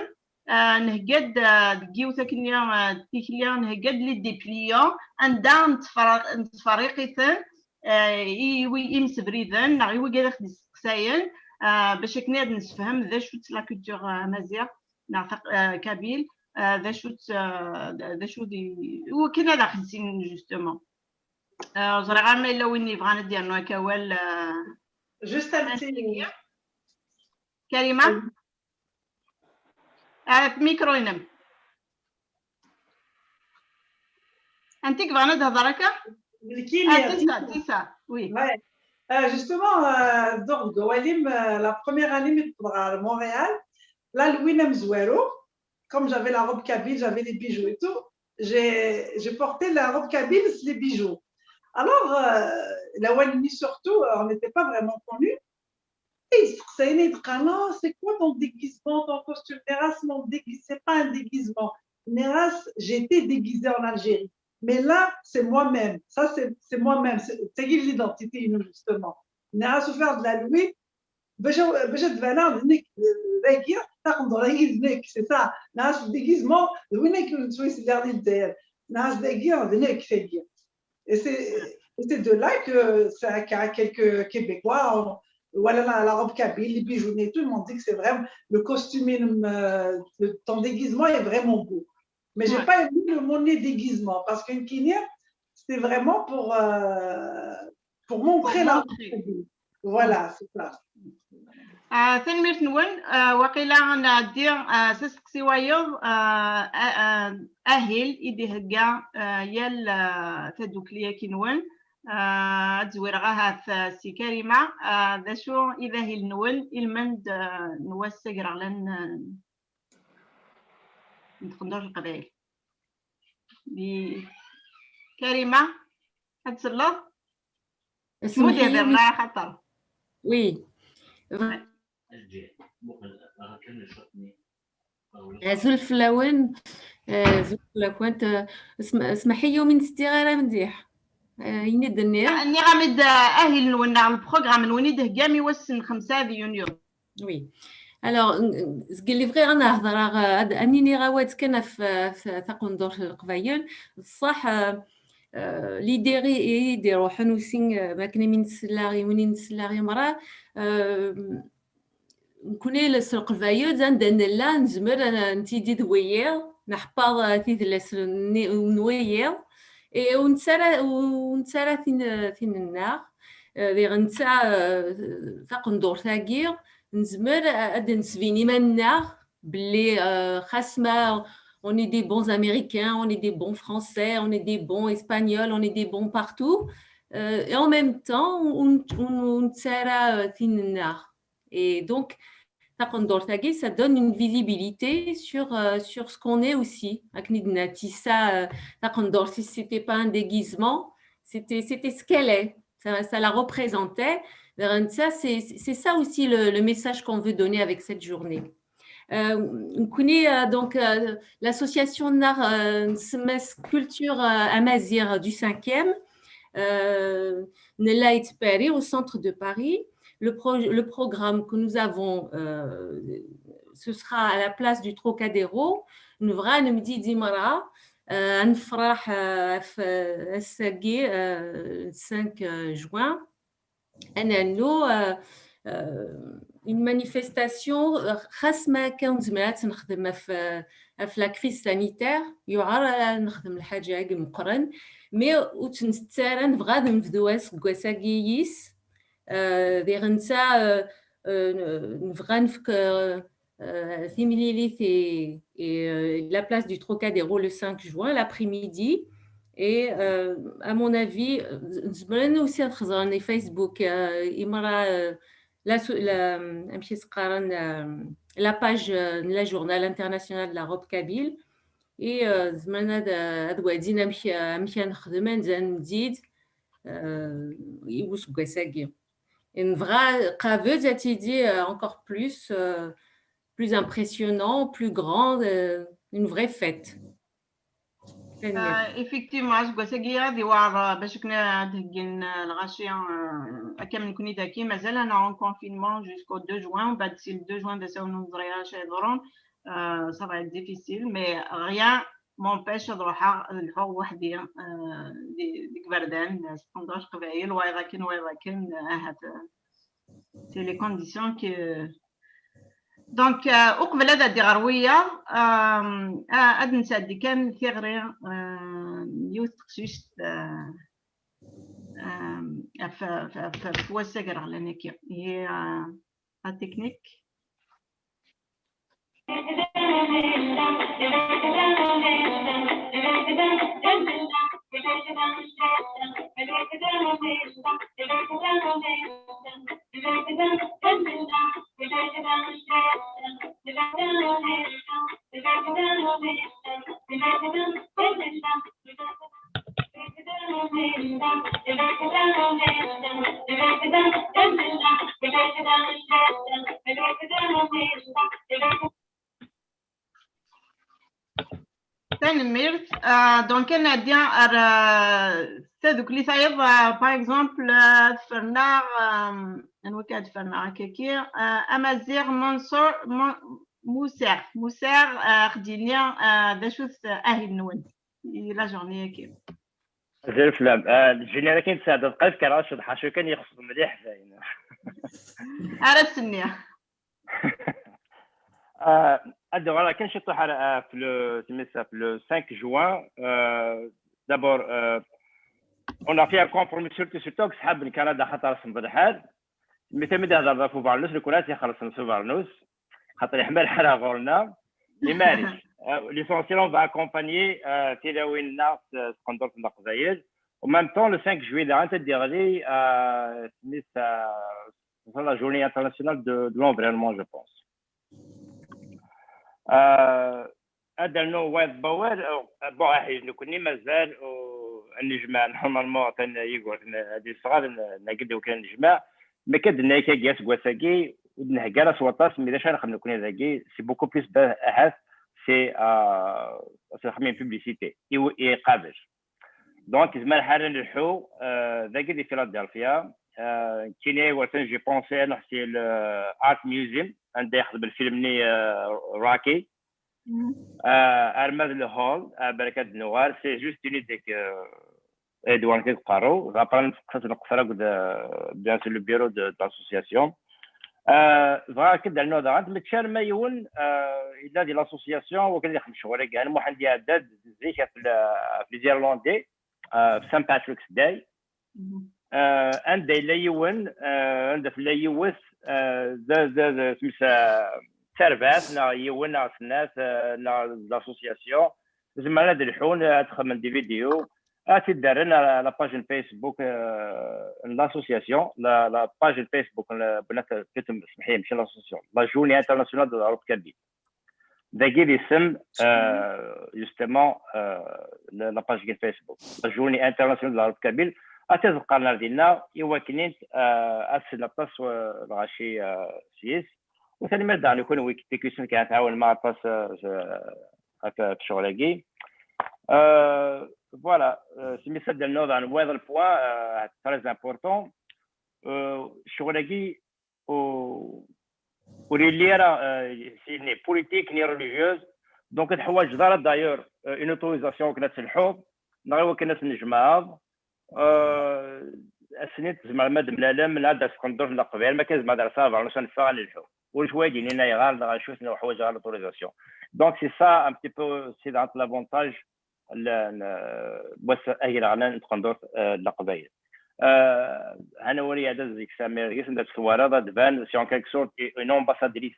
Euh, nhegga-d, euh, deg yiwet akken, euh, d tikli, nhegga-d les dépliants, anda nettfer-, nettferriq-iten, euh, i wi-, imsebriden, neɣ i wigad i ɣ-d-isteqsayen, euh, bac akken ad nessefhem d acu-tt la culture, euh, amaziɣ, neɣ taq-, euh, kabyle, euh, d acu-tt, euh, d, d acu di, i wakken ad aɣ-issinen, justement. Euh, ur ẓriɣ ara ma yella win yebɣan ad d-yernu akka awal, euh, Juste un petit. Karima? Euh, micro-inem. Anti yebɣan ad d-tehder akka? D nekk. Ah, c'est ça, c'est ça, oui. Ouais. Euh, justement, euh, donc, Walim, euh, la première année mi d-wwḍeɣ ɣer Montréal, la lwin amezwaru, comme j'avais la robe kabyle, j'avais les bijoux et tout, j'ai, j'ai porté la robe kabyle, les bijoux. Alors, euh, l'année surtout, euh, on n'était pas vraiment connus. Et ils se disent, c'est quoi ton déguisement, ton costume? Nniɣ-as, mon déguis-, c'est pas un déguisement. Nniɣ-as, j'étais déguisée en Algérie. Mais là, c'est moi-même. Ça, c'est, c'est moi-même. C'est, c'est l'identité, nous, justement. Nniɣ-as, ur d-ttbaneɣ ara d nekk, dagi, taqendurt-agi d nekk, c'est ça. Nniɣ-as, le déguisement, d win akken nettwaselleɣ di Lezzayer. Nniɣ-as, dagi, d nekk, tagi. Et c'est, et c'est de là que ça, qu'il y a quelques Québécois, on, voilà, la, la robe kabyle, les bijoux et tout, ils m'ont dit que c'est vraiment, le costume, euh, le, ton déguisement est vraiment beau. Mais j'ai, ouais, pas aimé le mot déguisement, parce qu'une kinière, c'est vraiment pour, euh, pour montrer la robe kabyle. Voilà, c'est ça. Ah, tanemmirt-nwen. Ah, waqila ad nɛeddi, ah, s asteqsi wayeḍ, ah, ah, ah, ahil i d-ihegga, ah, yal, ah, tadukli-agi-nwen. Ah, ad zwireɣ ahat, ah, si Karima, ah, d acu i d ahil-nwen i lmend, ah, n wass agraɣlan, ah, n tqendurt n Leqbayel? Di Karima, ad tselleḍ? Smudihder neɣ axaṭer. Oui. Azul fell-awen. Azul fell-akent. Smeḥ-iyi umi n-sdiɣ ara mliḥ. Ini-d nniɣ. Nniɣ-am-d ahil-nwen neɣ lprogram-nwen i d-theggam i wass n xemsa di yunyu. Oui. Alors, n-, n-, zgelli bɣiɣ ad nehḍer, ad, ad nini awal kan ɣef, ɣef taqendurt n Leqbayel. Ṣṣeḥ, euh, euh, l'idée i, i d-iruḥen aussi, euh, makken imi nsella i win i nsella i mra, euh, nekni s Leqbayel, anda nella, nezmer ad n-, nettili d wiyiḍ, neḥfaḍ, euh, tidlas n, n wiyiḍ, et ur nettarra, ur nettarra tin, tin-nneɣ. Euh, diɣ netta, euh, taqendurt-agi, nezmer a-, ad d-nesbin iman-nneɣ belli, euh, xas ma on est des bons Américains, on est des bons Français, on est des bons Espagnols, on est des bons partout. Euh, et en même temps, ur, ur, ur nettarra, euh, tin-nneɣ. Et donc, taqendurt-agi, ça donne une visibilité sur, euh, sur ce qu'on est aussi. Akken i d-nenna, tisa, euh, taqendurt, si c'était pas un déguisement, c'était, c'était ce qu'elle est. Ça, ça la représentait. Ça, c'est, c'est ça aussi le, le message qu'on veut donner avec cette journée. Euh, nekni, euh, donc, euh, l'association-nneɣ, euh, nsemma-s Culture, euh, Amazigh du cinquième, euh, nella à Paris, au centre de Paris. Le pro-, le programme que nous avons, euh, ce sera à la place du Trocadéro. Nebɣa ad nemdidi merra, euh, ad nefreḥ, euh, ɣef, euh, ass-agi, euh, cinq, euh, juin. Ad nernu, euh, euh, une manifestation, euh, xas ma akka ur nezmir ad tt-nexdem ɣef, euh, ɣef la crise sanitaire, yuɛer ad nexdem lḥaǧa-agi meqqren, mais ur tt-nettu ara, nebɣa ad nebdu aseggas-agi yis, euh, diɣ netta, euh, euh, nebɣa ad nefk, euh, euh, timlilit et, et, euh, la place du Trocadéro le cinq juin, l'après-midi. Et, euh, à mon avis, euh, nezmer aussi ad xeẓren i Facebook, euh, imra, euh, la so-, la, amek i s-qqaren, euh, la page, euh, n la Journal International de la Robe Kabyle. Et euh, zemren ad, ad wadin amek, amek ad nexdem, anda ad nemdid euh, i useggas-agi. Et nebɣa Qabeǧ ad tili euh, encore plus, euh, plus impressionnant, plus grand, euh, une vraie fête. Effectivement, aseggas-agi ad iweɛer bac akken ad d-heggin lɣaci. Akka am nekni daki mazal-aneɣ en confinement jusqu'au deux juin, mbeɛd si le deux juin d asawen ur neẓri ara acu yeḍrun. Ça va être difficile, mais rien m'empêche ad ruḥeɣ ad lḥuɣ weḥdi deg iberdan, sqendeɣ leqbayel, wayeḍ akken wayeḍ akken, ahat c'est les conditions que Donc, uqbel ad addiɣ ɣer wiyaḍ, ad nesɛeddi kan tiɣri n yiwet teqcict ɣef wass agraɣlan-agi. Ihi, la technique. Tanemmirt. Donc ad nɛeddi ar tadukli tayeḍ, par exemple ad ferneɣ, anwa akka ad ferneɣ akkaki, Amaziɣ Mansour Musaɣ. Musaɣ, xdini d acu-t ahil-nwen i la journée-agi? Azul fell-am. Lǧinir akken tesɛeddaḍ qrib kra ceḍḥa, acu kan yexṣer mliḥ dayen. Ara s-nniɣ. Ad d-uɣaleɣ kan ciṭuḥ ar, ɣef le, ɣef le cinq juin. D'abord, on a fait un compromis, surtout, surtout deg ṣṣḥab n Kanada, xaṭer semmeḍ lḥal. Mi tami d-hedreḍ ɣef ubernus, nekkni ad t-ixellṣen s ubernus, xaṭer yeḥma lḥal ɣur-neɣ. Imaris, l'essentiel, on va accompagner tilawin-nneɣ s tqendurt n Leqbayel. En même temps, le cinq juillet, daɣen ad d-yeɣli, smit, la journée internationale de, de l'environnement, je pense. Ad d-rnuɣ wayeḍ n wawal. Bon, aḥi, nekkni mazal ad nejmeɛ, normalement atan Yugurten ad yesɣed, nagi-d iwakken ad nejmeɛ. Mi akka d-nenna akka aseggas-agi ur d-nhegga ara s waṭas, mais d acu ara nexdem nekkni dagi, c'est beaucoup plus, ahat c'est, ad nexdem publicité i Qabeǧ. Donc, nezmer ḥala ad nelḥu dagi di Philadelphia. Nekkini iwakken j'ai pensé ad nruḥ si le Art Museum, anda yexdem lfilm-nni Rocky. Arma d le hall, balak ad d-nuɣal, c'est juste une idée que Edouard i d-teqqareḍ. Après, nesteqsa-t, neqṣer akked, bien sûr, le bureau de, de l'association. Bɣiɣ akka ad d-rnuɣ daɣen, mačči arma yiwen yella di l'association wakken ad ixdem ccɣel-agi. Ɛni Muḥend iɛedda-d zik ɣef les Irlandais, ɣef Saint Patrick's Day, anda yella yiwen, anda tella yiwet, d, d, d, d tarbaɛt neɣ yiwen neɣ snat, neɣ d l'association, zemren ad lḥun, ad xedmen des vidéos, ad t-id-rren à la page n Facebook n l'association, la, la page n Facebook n, bnat, plutôt, semḥi, mačči l'association, la Journée Internationale de la Robe Kabyle. Dagi d isem, justement, la, la page n Facebook, la Journée Internationale de la Robe Kabyle. Ad t-id-qqaren ar dinna iwakken ad slen aṭas lɣaci s-yes. U tanemmirt daɣen i kunwi, tikkusin kan tɛawnem aṭas ɣef ccɣel-agi. Voilà, smi s-ad d-rnuɣ daɣen wayeḍ point très important. Ccɣel-agi ur yelli ara, ni politique ni religieuse. Donc ur teḥwaǧeḍ ara d'ailleurs une autorisation akken ad telḥuḍ neɣ iwakken ad tennejmaɛeḍ. Ass-nni tzemrem ad d-temlalem, ad d-tas tqendurt n Leqbayel, ma kan tzemrem ad d-tasem abernus, ad neffeɣ ad nelḥu. Ulac wa ad d-yinin ayɣer neɣ acu, neɣ ḥwaǧeɣ l'autorisation. Donc c'est ça un petit peu, c'est l'avantage n wass agraɣlan n tqendurt n Leqbayel. Hana win iɛedda zik Samir, gis anda tt-twalaḍ ad d-tban, c'est en quelque sorte une ambassadrice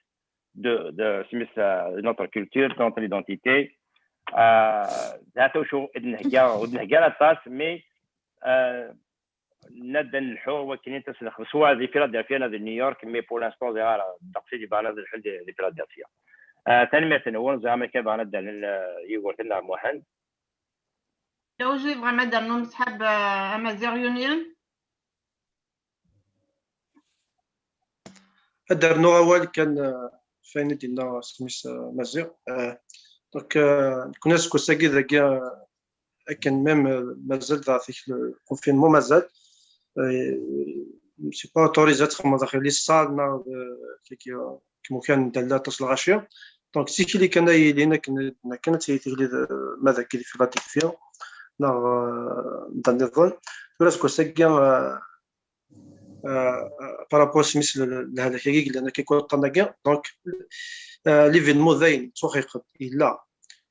de, de, de notre culture, de notre identité. D hata wacu i d-nhegga, ur d-nhegga ara aṭas, mais nadi ad nelḥu wakken ad tas-, soit di Philadelphia neɣ di New York, mais pour l'instant ẓriɣ ara ddeqs i d-iban ad lḥun di, di Philadelphia. Ah, tanemmirt-nwen, zeɛma akka bɣan ad d-rren, ah, Yugurten neɣ Muḥend. Lawj yebɣam ad d-rnum ṣṣḥab, ah, Amaziɣ Union? Ad d-rnuɣ awal kan, ah, f wayen i d-yenna s mmi-s, ah, Maziɣ. Ah, donc, ah, nekkni aseggas-agi dagi, ah, akken même, ah, mazal daɣ tik le confinement mazal. Ah, c'est pas autorisé ad txedmeḍ daxel les salles neɣ d, tigi, ah, kem ukan dalla aṭas lɣaci. Donc tikli kan ay yilin akken, akken ad tili tikli d, ma dagi di Philadelphia neɣ, ah, da nniḍen. Tura aseggas-agi, ah, ah, par rapport s mmi-s l-, lehlak-agi yellan akka deg waṭṭan-agi. Donc, ah, l'événement dayen ttwaxeyyqen yella.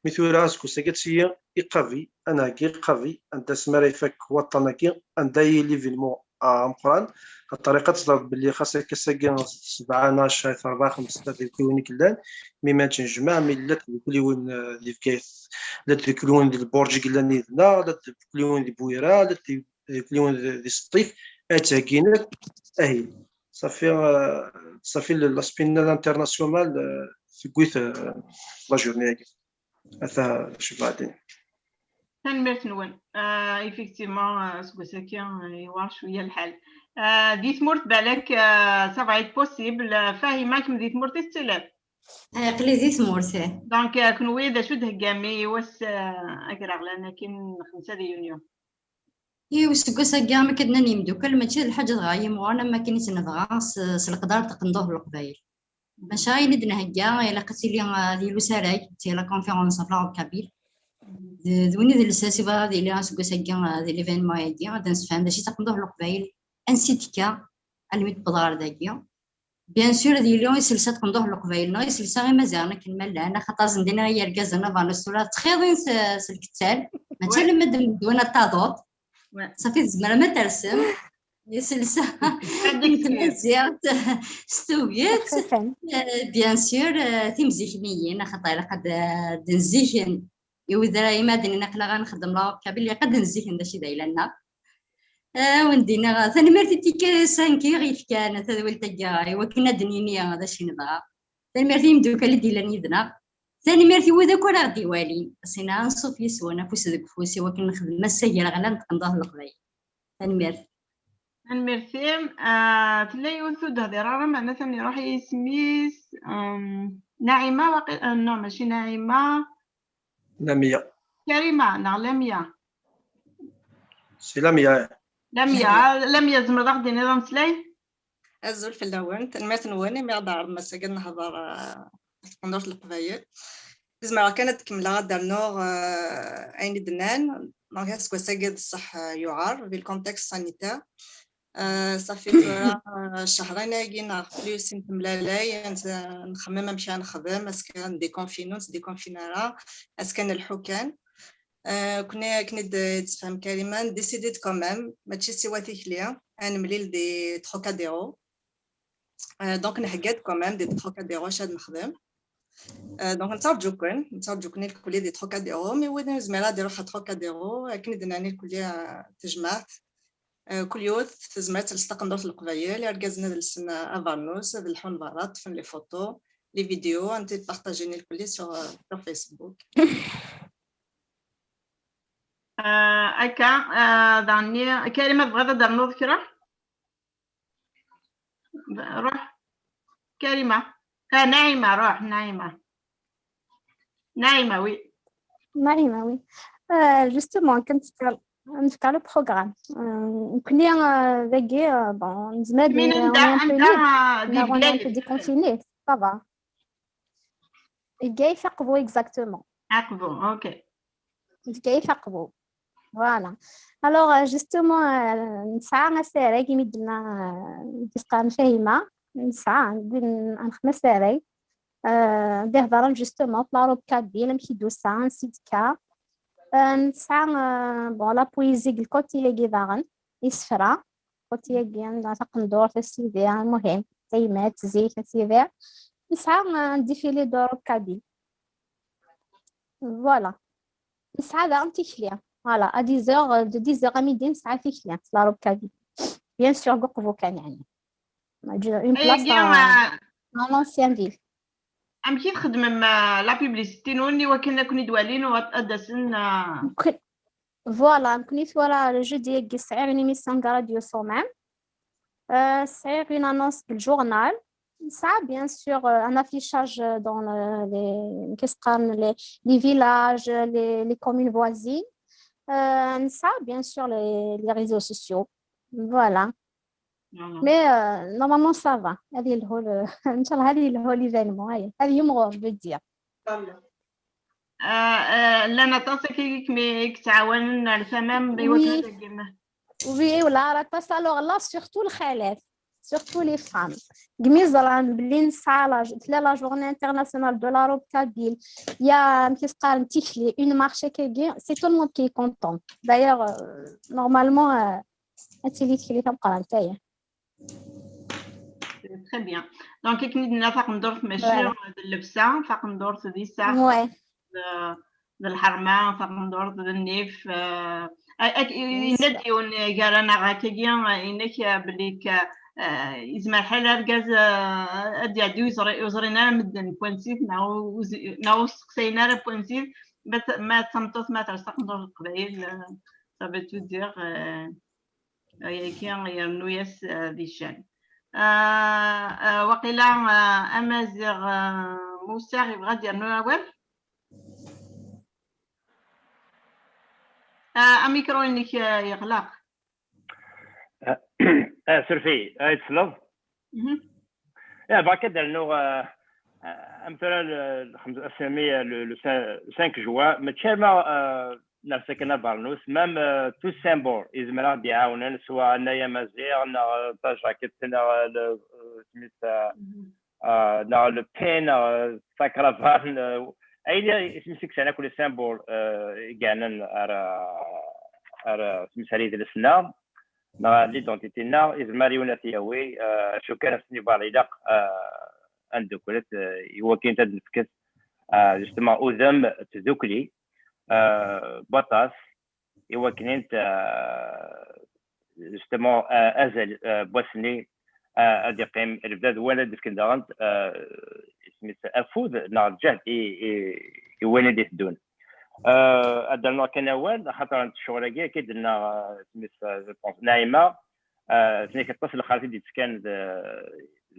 Mi tura aseggas-agi ad tili iqabi, ad nɛeggi iqabi, anda asmi ara ifak waṭṭan-agi, anda i l'événement, ah, ameqqran. Ṭṭariqa ad teẓreḍ belli xas akka s-agi sebɛa, nac, terbaɛ, xemsa d iwkiwen i yellan, mi ma tt-nejmeɛ, mi llant tdukliwin, ah, di Bgayet, llant tdukliwin di Lbuṛǧ i yellan yid-neɣ, llant tdukliwin di Bwira, llant tdukliwin di, di Sṭif, ad ttheggin akk ahil. Safi, ah, safi l'aspect-nni international, ah, tewwi-t, ah, la journée-agi. Ata cebɛa din. Tanemmirt-nwen. Ah, effectivement, ah, aseggas-agi, ah, yewɛer cwiya lḥal. Ah, di tmurt balak, ah, ça va être possible. Ah, Fahima, kemm di tmurt i tettiliḍ? Ah, aql-i di tmurt, eh. Donc, ah, kenwi d acu d-theggam i wass, ah, agraɣlan akin xemsa di yunyu? I useggas-agi, am akken nnan yimdukal, mačči d lḥaǧa dɣa yimɣuren am wakken i tt-nebɣa s, s leqder n taqendurt n Leqbayel. Maca ayen i d-nhegga, ilaq ad tili, ah, ad yili usarag, c'est la conférence en langue kabyle. D, d win i d lsas i bɣiɣ ad yili aseggas-agi, ah, di l'événement-agi, ad d-nessefhem d acu i d taqendurt n Leqbayel, ansi d-tekka, almi d-tewweḍ ɣer dagi. Bien sûr, ad yili iselsa n taqendurt n Leqbayel, neɣ iselsa Imaziɣen akken ma llan, axaṭer zendin i yergazen abernas tura ttxiḍin s, s lkettan, mačči alamma d lemdun ad taḍuḍ. Ouais. Safi tzemrem ad tersem iselsa n tmaziɣt s tuget. Xfifan. Euh, bien sûr, euh, timzikniyin, axaṭer ilaq ad, ad nziken i udrar, ima ad d-nini aql-aɣ ad nxeddem la kabyle, ilaq ad nziken d acu i d ayla-nneɣ. Ah, wen-d-iniɣ tanemmirt i Ticket cinq i ɣ-yefkan tadwilt-agi i wakken ad d-nini d acu i nebɣa. Tanemmirt i yimeddukal i d-yellan yid-neɣ. Tanemmirt i wid akk ara ɣ-d-iwalin. Ass-inna anṣuf yes-wen, afus deg ufus, i wakken nexdem ass agraɣlan n tqendurt n Leqbayel. Tanemmirt. Tanemmirt-im. Ah, tella yiwet ur d-hdireɣ ara, meɛna atan iruḥ yisem-is. Em, Naɛima, waqil, ah, non, mačči Naɛima. Lamia. Karima, neɣ Lamia? C'est Lamia. Lamia, Lamia, tzemreḍ ad ɣ-d-tiniḍ ameslay? Azul fell-awen, tanemmirt-nwen imi ɣ-d-tɛerḍem ass-agi ad nehḍer, ah, ɣef tqendurt n Leqbayel. Zemreɣ kan ad kemmleɣ ad d-rnuɣ, ah, ayen i d-nnan, donc aseggas-agi d ṣṣeḥ, ah, yuɛer, vu le contexte sanitaire. Ah, safi tura, ah, cehṛin-agi neɣ plus i nettemlalay, nxemmem amek ara nexdem, est-ce que ad ndéconfiner, ur ntdéconfine ara, est-ce que ad nelḥu kan. Ah, nekkni akken i d-tessefhem Karima, ndécidi-d quand même, mačči siwa tikli, ad nemlil di Trocadéro. Ah, donc nhegga-d quand même di Trocadéro acu ad nexdem. Ah, donc nettarǧuken, nettarǧuken lkulli di Trocadéro, mi win ur yezmir ad iruḥ ɣer Trocadéro, akken i d-nnan lkulli, ah, tejmaɛt. Ah, kul yiwet tezmer ad tels taqendurt n Leqbayel, irgazen ad lsen, ah, abernus, ad lḥun berra, ṭṭfen les photos, les vidéos, ad tent-id-partajin lkulli sur, ah, sur Facebook. Ah, akka, ah, daɣen, Karima, tebɣiḍ ad d-ternuḍ kra? Ruḥ. Karima. Ah, Naɛima, ruḥ, Naɛima. Naɛima, oui. Naɛima, oui. Euh, justement, كنت نفكر، نفكر le programme. Euh, nekkni, euh, dagi, euh, bon, nezmer ad Min nili anda, en anda, Antony, ah, di neɣ on est un Bgayet? Peu déconfiné, ça va. Bgayet Aqbu, exactement. Aqbu, ok. Bgayet Aqbu. Voilà. Alors, euh, justement, euh, nesɛa asarag imi d-tenna, euh, d-tesqam Fahima, nesɛa, ad nexdem asarag. Euh, d-ihedṛen justement f la robe kabyle, amek i d-tusa, ansi d-tekka. Euh, nesɛa, euh, bon, la poésie deg le côté-agi daɣen, isefra, côté-agi, anda taqendurt, a sidi, المهم, tayemmat, zik, a sidi. Nesɛa, euh, un défilé de robe kabyle. Voilà. Nesɛa daɣen tikli. Voilà, à dix heures, de dix heures à midi, nesɛa tikli, s la robe kabyle. Bien sûr, deg Uqbu kan, yeɛni. Une place Ayagi, ah, dans l'ancienne ville. Amek i txeddmem, ah, la publicité-nwen i wakken ad ken-id-walin u ad, ad d-asen, ah? Voilà, nekkni tura jeudi-agi sɛiɣ une émission deg Radio Somam. Euh, sɛiɣ une annonce deg le journal. Nesɛa bien sûr, euh, un affichage dans le, les, qu'est-ce qu'on, les, les villages, les, les communes voisines. Euh, nesɛa bien sûr les, les réseaux sociaux. Voilà. Voilà. Mais euh, normalement ça va. هذه هو ال-، ان شاء الله هذه هو l'événement. هذه هذه يوم غور، je veux dire. Ah, ah, llan aṭas akka i kem-, i yettɛawanen ar tama-m i wakken Oui. ad tgem. Oui, ولا راه aṭas. Alors là, surtout الخالات, surtout les femmes. كمي زران بلي نسعى la, la journée internationale de la robe kabyle. Il y a, كيف قال, تيكلي, une marche كيجي, c'est tout le monde qui est content. D'ailleurs, euh, normalement, euh, هاتي لي تكلي تبقى نتايا. Très bien. Donc, akken i d-nenna, taqendurt mačči Ouais. d llebsa, taqendurt d iseɣ, Ouais. d, d lḥerma, taqendurt d nnif. Eh, ak-, yenna-d yiwen gar-aneɣ akkagi, yenna-k, eh, belli k-, eh, yezmer lḥal argaz, eh, ad d-iɛeddi ur yeẓri-, ur ẓrin ara medden n Pointe-Sud, neɣ ur, ur zi-, neɣ ur steqsayen ara Pointe-Sud, ma t-, ma d tameṭṭut ma telsa taqendurt n Leqbayel, eh, ça veut tout dire, eh, ayagi yernu-yas, eh, di ccan. Eh, eh, waqila, eh, Amaziɣ, eh, Musa yebɣa ad d-yernu awal? Eh, amikru-inek, eh, yeɣleq. Ah, surfeyi, ay tesleḍ? Mhm. Ya, bɣiɣ ad d-rnuɣ, ah, ah, am tura le, le, xems-, ass-nni, le, le cin-, cinq juin, mačči arma, ah, nersa kan abernus, même, ah, tout symbole, yezmer ad d-iɛawnen, swa anay amaziɣ, neɣ, ah, tajaket, neɣ, ah, le, ah, isem-is, ah, Mhm. ah, neɣ le pain, neɣ, ah, takravat, ah, ayen isem-is i yesɛan akk les symboles, ah, i yeɛnan ar, ar, isem-is ar yidles-nneɣ, neɣ l'identité-nneɣ, yezmer yiwen ad t-yawi, ah, acu kan ass-nni bar ilaq, ah, ad nedduklet, ah, i wakken ad d-nefket, ah, justement, udem n tdukli, ah, baṭas, i wakken int, ah, justement, ah, azal, ah, n wass-nni, ah, ad iqqim lebda d wala d-fken daɣen, ah, isem-is afud neɣ lǧehd i, i, i wayen i d-iteddun. Ah, ad d-rnuɣ kan awal, axaṭer n ccɣel-agi, akka i d-tenna, ah, isem-is, ah, je pense, Naɛima, ah, tenna-k aṭas n lxalat i d-yettekkan d,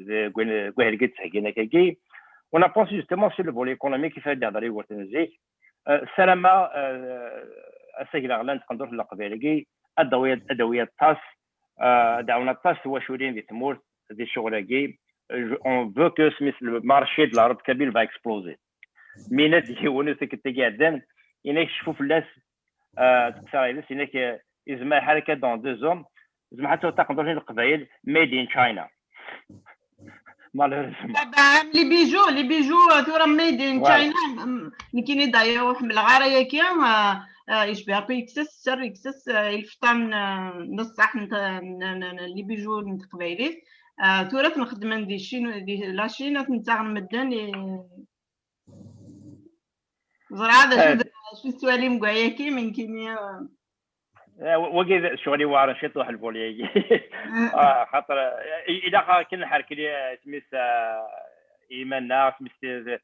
deg win-, deg wahil i d-ttheggin akkagi. On a pensé justement sur le volet économique, i fad d-ihder Yugurten zik. Ah, ssarameɣ, ah, ass-agi daɣen n tqendurt n Leqbayel-agi, ad d-tawi, ad d-tawi aṭas, ah, ad d-tɛawen aṭas n twaculin di tmurt, di ccɣel-agi. Je, on veut que, isem-is, le marché de la robe kabyle va exploser. Mi yenna-d yiwen, ur tikkelt-agi iɛeddan, yenna-k cfu fell-as, ah, teqsa yid-s, yenna-k, ah, yezmer ḥal akka dans deux ans, yezmer ḥal ad tuɣ taqendurt n Leqbayel made in China. Malheureusement. Bah, bah, les bijoux, les bijoux, euh, tura made in Voilà. China. Mm, nekkini d'ailleurs ur ḥemmleɣ ara ayagi, euh, euh, yecbeḥ akk yekkes-as sser, yekkes-as, euh, ilefṭan, euh, n ṣṣeḥ n, n, n, n, les bijoux n teqbaylit. Euh, tura ad ten-xedmen di Chine, di la Chine, ad ten-ttaɣen medden i, ẓriɣ d acu, Eh. d acu tettwalim deg wayagi, nekkini, euh, Eh, wa-, wagi d ccɣel iweɛren ciṭuḥ, le volet-agi. Mm. Ah, xaṭer, eh, i-, ilaq akken nḥerkel, eh, isem-is, eh, iman-nneɣ, isem-is, eh,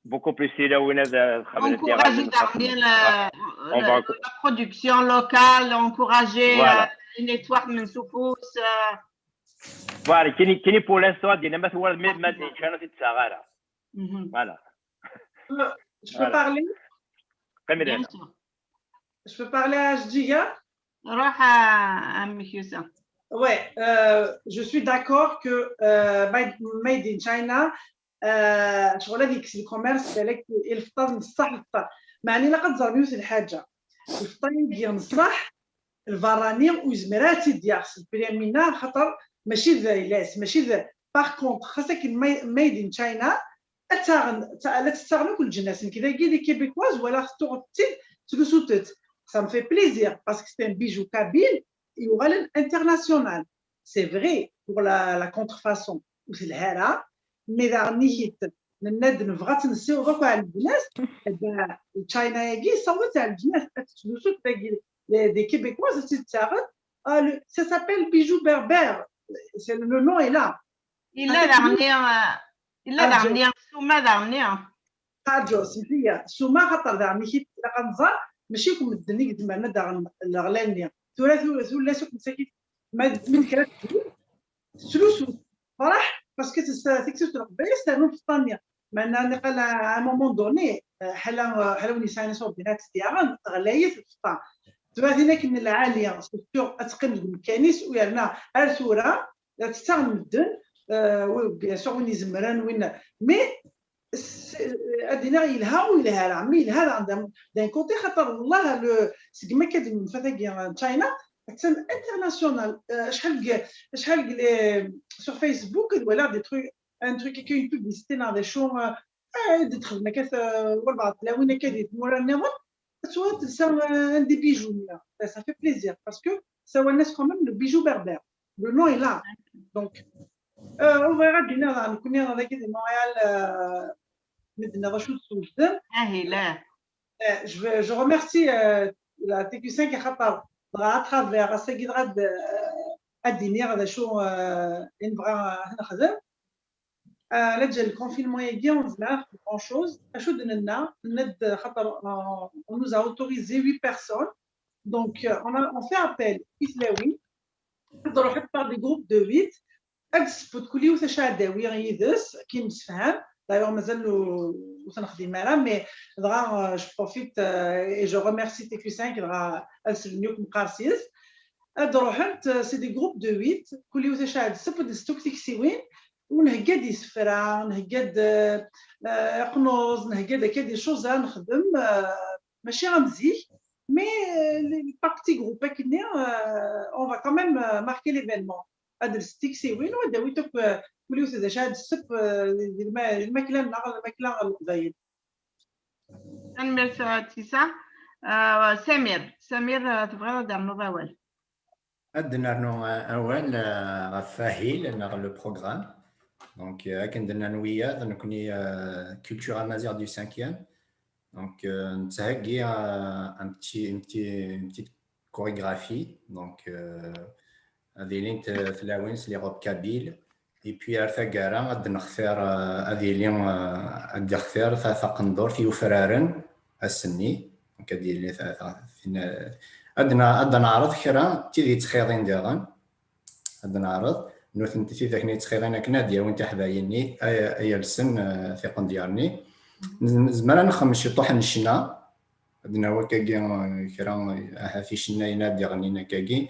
beaucoup plus tilawin ad, eh, xedment Encourager daɣen, euh, On va la, la production locale, encourager, Voilà. euh, les nettoirs من سفوس, euh. Voilà, kini, kini pour l'instant, ad d-iniɣ ma twalaḍ, ma, ma d-, China ur t-id-tesɛa ara. Mhm. Voilà. Je peux Voilà. parler? Qqim Bien da. Sûr. Je peux parler à H D I A? روح، آه، عمك يوسف. Ouais, euh, je suis d'accord que, euh, made, made in China, euh, شغل هذيك le commerce, c'est là que الفطر من الصح الفطر. معني لا قد زربيوس الحاجة. الفطر يجي من الصح، الفراني وزمراتي ديال البريمينا، خاطر ماشي ذا لاس، ماشي ذا. Par contre, خاصك made in China، أتاغن، تا-، لا تستغنوا كل جناس، كذا كي les Québécoises ولا خطو تيد تلوسوتت. Ça me fait plaisir parce que c'est un bijou kabyle, يوغالن international. C'est vrai pour la, la contrefaçon, وسلهارة، mais داغ نيت نناد نبغى تنسيو دوك على الجناس، هذا China ياكي صوت على الجناس، تلوسوت داكي، les, des Québécoises تتاغن، آه، le, ça s'appelle bijou berbère. C'est le, le nom est là. إلا داغني، آه، Illa daɣen-nni, ssuma daɣen-nni. Arǧu, semḥ-iyi, ssuma, xaṭer daɣen-nni ilaq ad nẓer, mačči akk medden i izemren ad d-aɣen leɣla-nni. Tura tu-, tullas akk msakit, ma d kra tettlusu tefreḥ, parce que teksa-d leqbayel ternu lfeṭṭa-nni. Meɛna niqal à un moment donné, ḥala, ḥala win yesɛan iṣurdiyen ad tt-id-yaɣen, teɣlayet lfeṭṭa. Tura tin akken lɛali, surtout ad teqqim deg umkan-is, u yerna ar tura, la tettaɣen medden, bien sûr, win izemren, win, mais ad iniɣ yelha u yelha ara, mais yelha daɣen d'un côté, xaṭer wellah, le, segmi akka d-nenfa tagi n China, attan international. Acḥal, acḥal sur Facebook, walaɣ des trucs, un truc, une publicité neɣ d acu, d-txedm akka, walbeɛḍ tlawin akka di tmura nniḍen, ad tura telsa un des bijoux-nni. Ça fait plaisir, parce que sawalen-as quand même le bijou berbère. Le nom est là. Donc, ur bɣiɣ ad d-iniɣ daɣen nekkni dagi di Montréal, mi d-tenniḍ acu d-teswejdem. Ahi, la. Je remercie la T Q cinq, axaṭer dɣa à travers ass-agi dɣa ad d-iniɣ d acu i nebɣa ad nexdem. La ǧǧa le confinement-agi, ur nezmir ad nexdem grand chose. Acu d-nenna? Nenna-d xaṭer on nous a autorisé huit personnes. Donc on fait appel i tlawin ad ruḥent par des groupes de huit, ad d-tesseww kul yiwet acu ara d-tawi yid-s, akken nemsefham. D'ailleurs mazal ur t-nexdim ara, mais dɣa je profite et je remercie T Q cinq, dɣa ad slen yakk meqqar s-yes. Ad ruḥent, c'est des groupes de huit, kul yiwet acu ara d-tesseww, ad d-tesseww tiksiwin, u nhegga-d isefra, nhegga-d iqnuẓ, nhegga-d akka des choses ara nexdem, mačči am zik, mais par petits groupes akkenni, on va quand même marquer l'événement. Ad d-tesseww tiksiwin u ad d-tawit akk, kul yiwet d acu ara d-tesseww di lmakla-nneɣ, lmakla n Leqbayel. Tanemmirt a Tisa. Samir, Samir, tebɣiḍ ad d-ternuḍ awal? Ad d-nernu awal ɣef ahil neɣ le programme. Donc akken d-nnan wiyaḍ, nekkni Culture Amazigh du cinquième. Donc nettheggi un petit, une petite, une petite chorégraphie. Donc ad ilint tlawin s les robes kabyles. Et puis ar taggara ad d-nextir, ad yili, ad d-ixtir taqendurt yufraren ass-nni. Donc ad yili, ad neɛreḍ kra d tid yettxiḍin diɣen. Ad neɛreḍ nutenti tidak-nni yettxiḍin akken ad d-yawin tiḥdayin-nni, ad alsen tiqendyar-nni. Nezmer ad nexdem ciṭuḥ n ccna, ad d-nawi akkagi kra ahat icennayen ad d-iɣennin akkagi.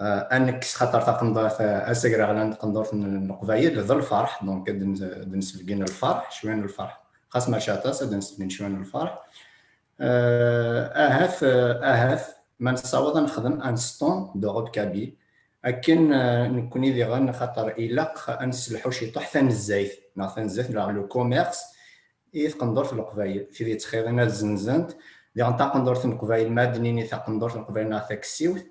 Ad nekkes xaṭer taqendurt, ass agraɣlan n tqendurt n Leqbayel d lferḥ, donc ad d-nesbeggen lferḥ, cwiya n lferḥ, xas mačči aṭas, ad d-nesbeggen cwiya n lferḥ. Ahat, ahat ma nessaweḍ ad nexdem un stand de robe kabyle, akken nekkni diɣen, xaṭer ilaq ad nesselḥu ciṭuḥ tanezzayt, neɣ tanezzayt neɣ le commerce, i tqendurt n Leqbayel, tid yettxiḍin ad zenzent. Diɣen taqendurt n Leqbayel, ma ad d-nini taqendurt n Leqbayel neɣ taksiwt,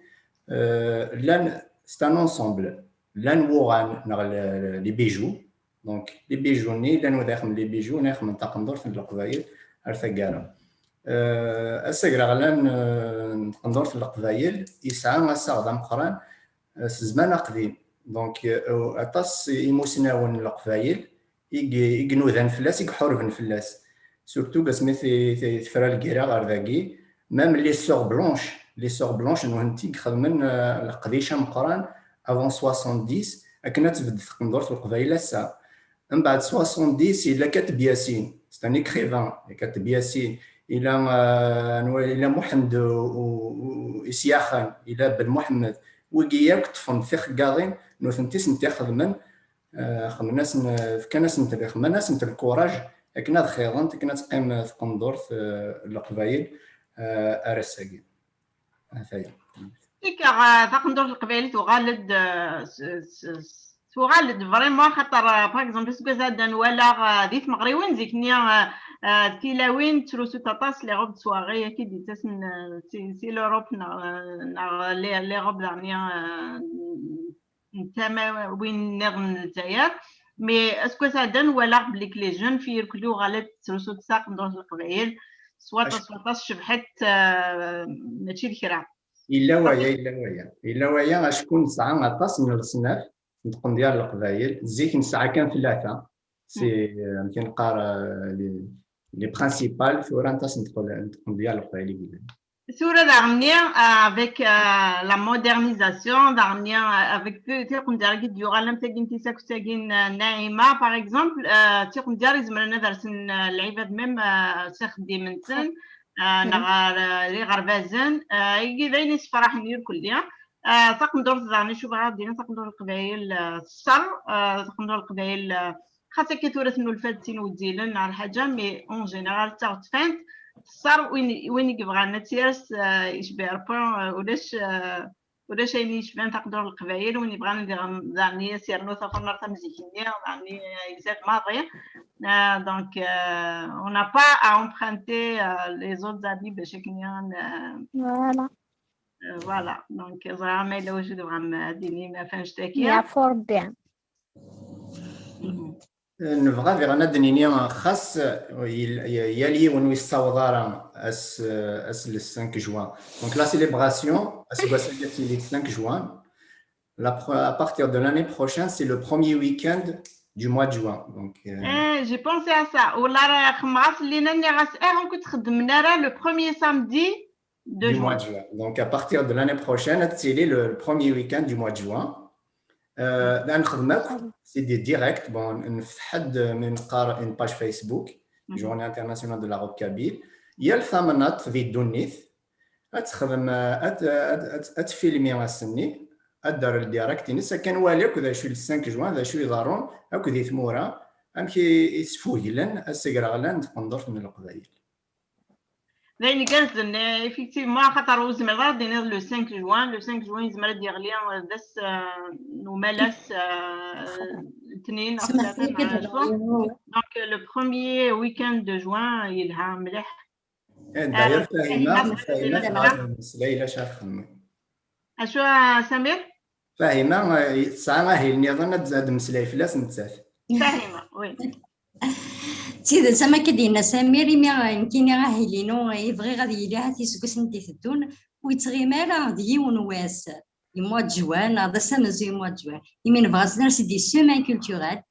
llan, c'est un ensemble, llan wuɣan neɣ les bijoux. Donc les bijoux-nni, llan wid ixedmen les bijoux, wid ixedmen taqendurt n Leqbayel ar taggara. Ass agraɣlan n tqendurt n Leqbayel yesɛa assaɣ d ameqqran s zzman aqdim. Donc aṭas imusnawen n Leqbayel i inudan fell-as, i iḥurben fell-as. Surtout asmi tefra lgirra ɣer dagi, même les sœurs blanches, les sœurs blanches, nutenti i ixedmen leqdic ameqqran avant soixante-dix, akken ad tbedd tqendurt n Leqbayel ass-a. Mbeɛd soixante-dix, yella Kateb Yasin, c'est un écrivain, Kateb Yasin, yella, anwa, yella Muḥend Isyaxen, yella Ben Muḥemmed, wigi yakk ṭṭfen tixeggaḍin, nutenti i sent-ixedmen, xedmen-asen, fkan-asent, xedmen-asent lkuraj akken ad xiḍent, akken ad teqqim tqendurt n Leqbayel ar ass-agi. Ataya. Ika, taqendurt n Leqbayel tuɣal-d, tuɣal-d vraiment, xaṭer par exemple aseggas-a ad nwalaɣ di tmeɣriwin zik-nni, tilawin ttrusunt aṭas les robes de soirée, akka d-yettasen si l'Europe neɣ les robes daɣen n tama win nniḍen n Lezzayer. Mais aseggas-a ad nwalaɣ belli les jeunes filles irkelli uɣalent ttrusunt taqendurt n Leqbayel s waṭas, s waṭas, cebḥent, mačči d kra. Yella waya, yella waya, yella waya, acku nesɛa aṭas n leṣnaf n tqendyar n Leqbayel. Zik nesɛa kan tlata, C'est, euh, amek i neqqar, euh, les, les principales tura n tasenteql-, n tqendyar n leqbayel i yellan. Tura daɣenni, euh, avec, euh, la modernisation, daɣenni, euh, avec ti-, tiqendyar i d-yuɣalen am tagi n tis akked tagi n, euh, Naïma, par exemple, euh, tiqendyar izemren ad rsen, euh, lɛibad même, euh, s axeddim-nsen, euh, neɣ ɣer, euh, iɣerbazen, euh, igi d ayen yessefraḥen irkelli. Euh, taqendurt daɣen, acu bɣiɣ ad d-iniɣ, taqendurt n Leqbayel, euh, teṣṣer, euh, taqendurt n Leqbayel, euh, xas akka tura tennulfa-d sin weddilen neɣ lḥaǧa, mais en général d taɣettfant, teṣṣer. Win, win i yebɣan ad tt-yers, euh, yecbeḥ Rebbi, euh, ulac, euh, ulac ayen yecban taqendurt n Leqbayel, win yebɣan ad iɣen-, daɣen ad s-yernu tafunart am zik-nni, daɣen, euh, izad maḍi. Euh, donc, euh, on n'a pas à emprunter, euh, les autres habits bac akken, euh, Voilà. Euh, voilà, donc ẓriɣ ma yella wacu tebɣam ad d-tinim ɣef annect-agi. Yeɛfu Rebbi. Nebɣa diɣen ad d-nini xas yal yiwen ur yessaweḍ ara ass, ass le cinq juin. Donc la célébration, aseggas-agi ad tili le cinq juin. La pro-, à partir de l'année prochaine, c'est le premier week-end du mois de juin. Donc, euh, Eh, j'ai pensé à ça. Wala xemɣas lina nniɣ-as, eh, ur k-txeddmen ara le premier samedi de du juin. Mois de juin. Donc, à partir de l'année prochaine, c'est le, le premier week-end du mois de juin. Euh, là, نخدم akk, c'est des directs. Bon, نفتح حد من قار une page Facebook, Mhm. Journée internationale de la robe kabyle. Yal tamnaḍt di ddunit ad texdem, ad, ad, ad, ad tfilmi ass-nni, ad d-terr le direct-ines, akken ad nwali akk d acu le cinq juin, d acu iḍerrun akk di tmura, amek i, i sfuglen asegreɣlan n tqendurt n Leqbayel. D ayen igerrzen, eh, effectivement, axaṭer ur zmireḍ ara ad d-tiniḍ le cinq juin. Le cinq juin yezmer ad d-yeɣli, eh, d ass, eh, n umalas, eh, letnin neɣ Semmeḥ tlata, fell-i, neɣ acu. Donc, eh, le premier week-end de juin yelha mliḥ. Eh, d'ailleurs, Eh, Fahima, Fahima, Fahima Fahima. tebɣa ad tmeslay, la chaîne. Acu, a Samir? Fahima, eh, tesɛa ahil nniḍen ad, ad d-tmeslay fell-as nettat. Fahima, oui. D tidet, am akka d-yenna Samir, imi nekkini ahil-inu i bɣiɣ ad yili ahat iseggasen i d-iteddun, ur yettɣimi ara d yiwen wass, le mois de juin, neɣ d ass amenzu du mois de juin. Imi nebɣa ad ners des semaines culturelles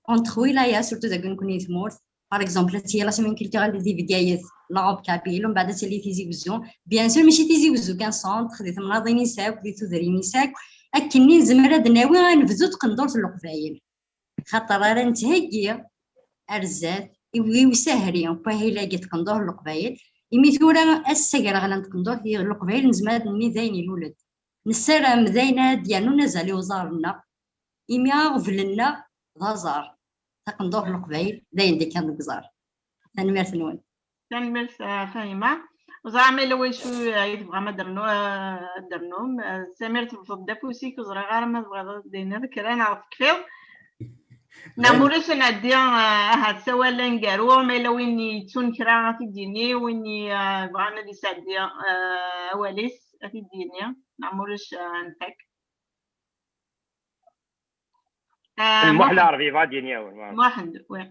entre wilayas, surtout dagi nekkni di tmurt. Par exemple, ad tili la semaine culturelle di Bgayet, la robe kabyle, umbeɛd ad tili Tizi Wezzu. Bien sûr, mačči Tizi Wezzu kan, centre, di temnaḍin-is akk, di tudrin-is akk. Akkenni nezmer ad d-nawi anebdu n tqendurt n Leqbayel. Xaṭer ara nettheggi ar zdat i, i usehri n wahil-agi n tqendurt n Leqbayel. Imi tura ass agraɣlan n tqendurt n Leqbayel nezmer ad nini d ayen ilul-d. Nessaram d ayen ad d-yernun azal i uẓar-nneɣ, imi aɣbel-nneɣ d aẓar, taqendurt n Leqbayel d ayen d-ikkan deg uẓar. Tanemmirt-nwen. Tanemmirt, eh, Fahima. Ur ẓriɣ ma yella wacu, eh, i tebɣam ad d-ternu-, eh, ad d-ternum. Eh, Samir, tebḍeḍ-d afus-ik, ur ẓriɣ ara ma tebɣiḍ ad d-tiniḍ kra neɣ tekfiḍ. Neɣ ma ulac ad nɛeddi, eh, ahat s awal aneggaru, ma yella win yettun kra ad t-id-yini, win i, eh, yebɣan ad yesɛeddi, eh, awal-is ad t-id-yini, neɣ ma ulac, eh, ad nfak. Eh, Muḥ Muḥend. Lɛerbi yebɣa ad d-yini awal. Muḥend, oui.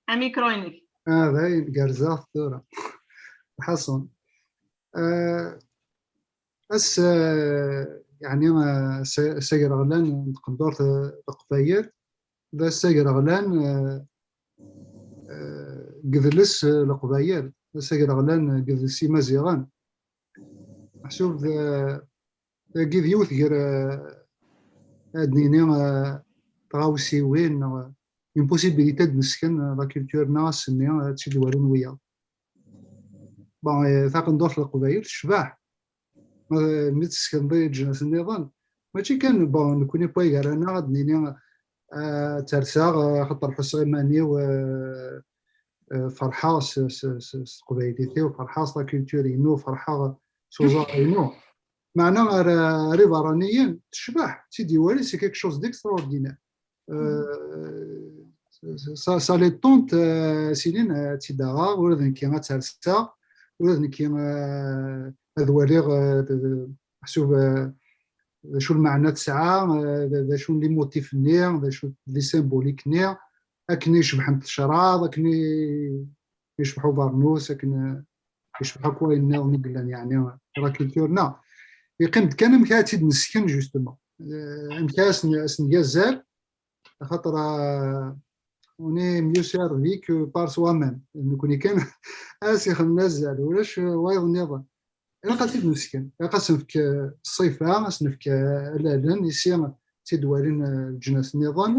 Amikru-inek. Ah, dayen gerrzeɣ tura. Ḥaṣun. Ah, ass, ah, yeɛni, ah, ass, ass agreɣlan n tqendurt, ah, Leqbayel, d ass agreɣlan, ah, ah, deg yidles, ah, Leqbayel, d ass agreɣlan deg yidles Imaziɣen. Meḥsub d, ah, dagi d yiwet gar, ah, ad nini, ah, tɣawsiwin neɣ une possibilité ad nesken, ah, la culture-nneɣ ass-nni, ah, ad tt-id-walin wiyaḍ. Bon, eh, taqendurt n Leqbayel tecbeḥ. Ma, mi teskenḍ i leǧnas nniḍen, mačči kan, bon, nekkni wway gar-aneɣ ad nini, ah, tterseɣ, ah, xaṭer ḥusseɣ iman-iw, ah, ah, ferḥeɣ s, s, s, s teqbaylit-iw, ferḥeɣ s la culture-inu, ferḥeɣ s uẓar-inu. Meɛna ar, ar iberraniyen tecbeḥ, tt-id-iwali, c'est quelque chose d'extraordinaire. Euh, ça, ça les tente, euh, sinin, euh, ad tt-id-aɣeɣ, ula d nekki ad tt-rseɣ, ula d nekki, euh, ad waliɣ, euh, d, d, meḥsub, euh, d acu lmeɛna tesɛa, euh, d, d acu n limotif-nni, d acu d symbolique-nni, akken i cebḥent tecraḍ, akken i, i yecbeḥ ubernus, akken, euh, i yecbeḥ akk wayen nniḍen i yellan, yeɛni, la culture-nneɣ. Yeqqim-d kan amek ara tt-id-nesken, justement. Euh, amek ara as-n-, as-neg azal, Axaṭer, euh, on est mieux servi que par soi-même. Nekkni kan ad s-ixedmen azal, ulac wayeḍ nniḍen. Ilaq ad tt-id-nesken. Ilaq ad s-nefk, euh, ṣṣifa, ad s-nefk, euh, allalen, ici ad tt-id-walin, euh, leǧnas nniḍen.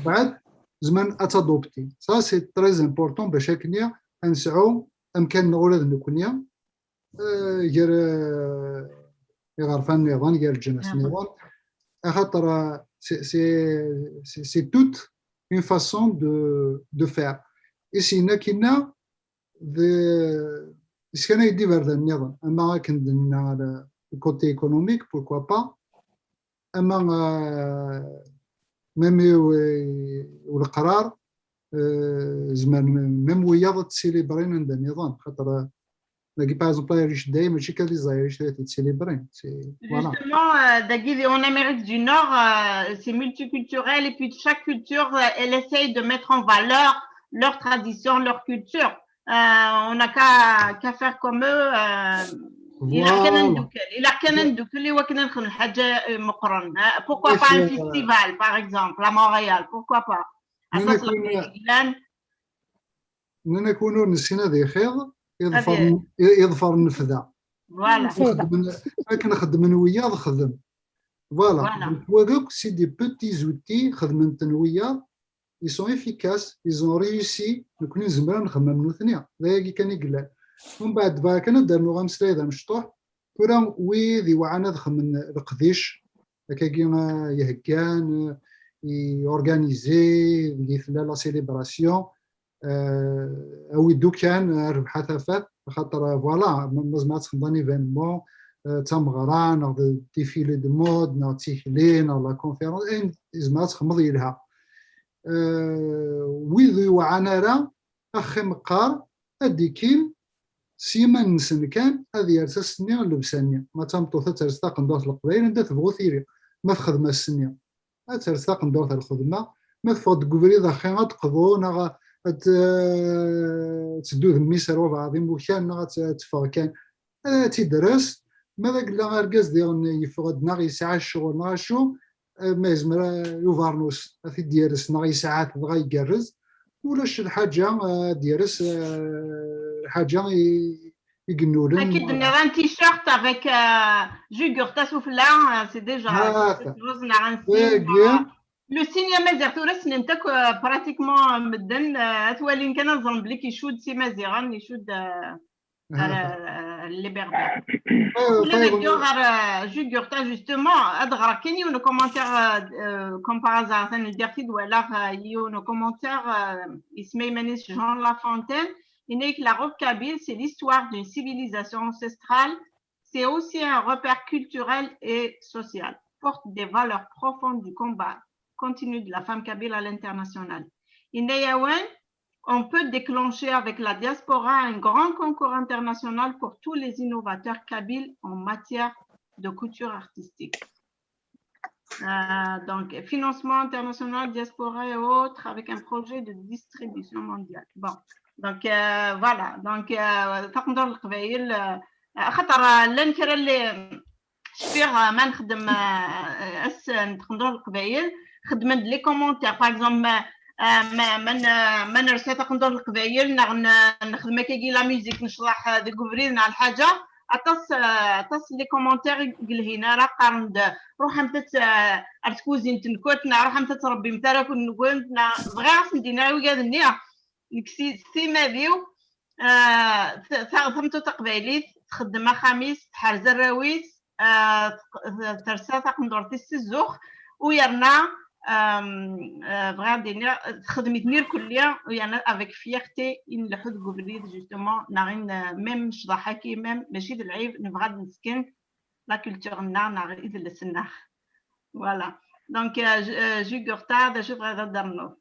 Mbeɛd, zemren ad tt-adoptin. Ça, c'est très important bac akken ad nesɛu amkan-nneɣ ula d nekkni, euh, gar, euh, iɣerfan nniḍen, gar leǧnas nniḍen. Axaṭer, euh, c'est, c'est, c'est, c'est toute une façon de, de faire. I syin akkin-a, d iskanay-d iberdan nniḍen, ama akken d-nenna le côté économique, pourquoi pas, ama, euh, même i, i, i leqrar, euh, zemren même wiyaḍ ad t-célébrin anda nniḍen, xaṭer, euh, dagi, par exemple, Irish Day, mačči kan les Irish i t-célébrin, c'est, voilà. Justement, euh, dagi, en Amérique du Nord, euh, c'est multiculturel et puis chaque culture, euh, elle essaye de mettre en valeur leur tradition, leur culture. Euh, on n'a qu'à, qu'à faire comme eux. Euh, ilaq kan ad neddukel, ilaq kan ad neddukel i wakken ad nexdem lḥaǧa, euh, meqqren. Euh, pourquoi pas un festival, par exemple, à Montréal, pourquoi pas? Aṭas n lqayen i yellan. Nnan-ak win ur nessin ad ixiḍ, iḍfer, iḍfer nnefda. Voilà. Akken xeddmen wiyaḍ, xdem. Voilà. Donc, wagi akk, c'est des petits outils, xedmen-ten wiyaḍ, ils sont efficaces, ils ont réussi, nekkni nezmer ad nexdem am nutni. D ayagi kan i yellan. Mbeɛd, bɣiɣ kan ad d-rnuɣ ameslay d amecṭuḥ. Tura, wid iwɛan ad xedmen leqdic, akkagi, euh, iheggan, euh, i organiser, deg tella la célébration, euh, awi-d kan, euh, rrbeḥ a tafat, axaṭer, euh, voilà, ma, ma tzemreḍ ad txedmeḍ un événement, euh, d tameɣra, neɣ d défilé de mode, neɣ d tikli, neɣ la conférence, ayen tzemreḍ ad txedmeḍ yelha. Euh, wid ur iwɛan ara, axi meqqar, ad d-ikkin s yiman-nsen kan, ad yers ass-nni llebsa-nni. Ma d tameṭṭut ad ters taqendurt n Leqbayel, anda tebɣu tili, ma texdem ass-nni, ad ters taqendurt ar lxedma, ma teffeɣ-d deg ubrid axi ad d-teqḍu, neɣ ad t-, ad teddu d mmi-s ar wabeɛḍ imukan, neɣ ad t-, ad teffeɣ kan, ad tt-id-tres. Ma d agella argaz diɣen yeffeɣ-d neɣ yesɛa ccɣel neɣ acu, eh, ma yezmer, eh, i ubernus ad t-id-yers neɣ yesɛa-t dɣa igerrez, ulac lḥaǧa, eh, ad d-yers, eh, lḥaǧa i, i yennulen. Akken d-nniḍ, un t-shirt avec, euh, Jugurtha sufella, euh, c'est déjà, ah, c'est neɣ un signe, voilà. Le signe amaziɣ tura ssnen-t akk, euh, pratiquement, euh, medden, euh, ad t-walin kan ad ẓren belli icudd s Imaziɣen, icudd, euh, ar, euh, les Berbères. Ula d ɣer, euh, Jugurtha, justement, ad ɣreɣ kan yiwen commentaire, euh, euh, comme par hasard, atan ldiɣ-t-id, walaɣ, euh, yiwen commentaire, euh, isem iman-is Jean Lafontaine, yenna-ak: la robe kabyle, c'est l'histoire d'une civilisation ancestrale, c'est aussi un repère culturel et social, porte des valeurs profondes du combat continu de la femme kabyle à l'international. Yenna-awen: on peut déclencher avec la diaspora un grand concours international pour tous les innovateurs kabyles en matière de couture artistique. Euh, donc, financement international, diaspora et autres, avec un projet de distribution mondiale. Bon, donc, euh, voilà. Donc, euh, taqendurt n Leqbayel, euh, axaṭer, euh, llan kra n les, cfiɣ, euh, ma nexdem, euh, ass n taqendurt n Leqbayel, xedmen-d les commentaires. Par exemple, ma, euh, ma, ma n-, ma nersa taqendurt n Leqbayel, neɣ n-, nexdem akkagi la musique, necḍeḥ, euh, deg ubrid neɣ lḥaǧa, aṭas, euh, aṭas n les commentaires i yelhin ara qqaren-d: ruḥemt ad t-, euh, ar tkuzint-nkent, neɣ ruḥemt ad tṛebbimt arraw-nkent, neɣ bɣiɣ ad sen-d-iniɣ i wigad-nni, nekk si, s timmad-iw, euh, ta-, ta-, tameṭṭut taqbaylit txeddem axxam-is, tḥerz arraw-is, euh, tq-, tersa taqendurt-is s zzux, u yerna, euh, euh, bɣiɣ ad d-iniɣ, texdem-iten irkelli, u yerna avec fierté i nleḥḥu deg ubrid, justement, neɣ i n-, même ccḍeḥ-agi, même mačči d lɛib, nebɣa ad nesken la culture-nneɣ neɣ idles-nneɣ. Voilà. Donc, euh, Ju-, euh, Jugurtha, d acu tebɣiḍ ad d-ternuḍ?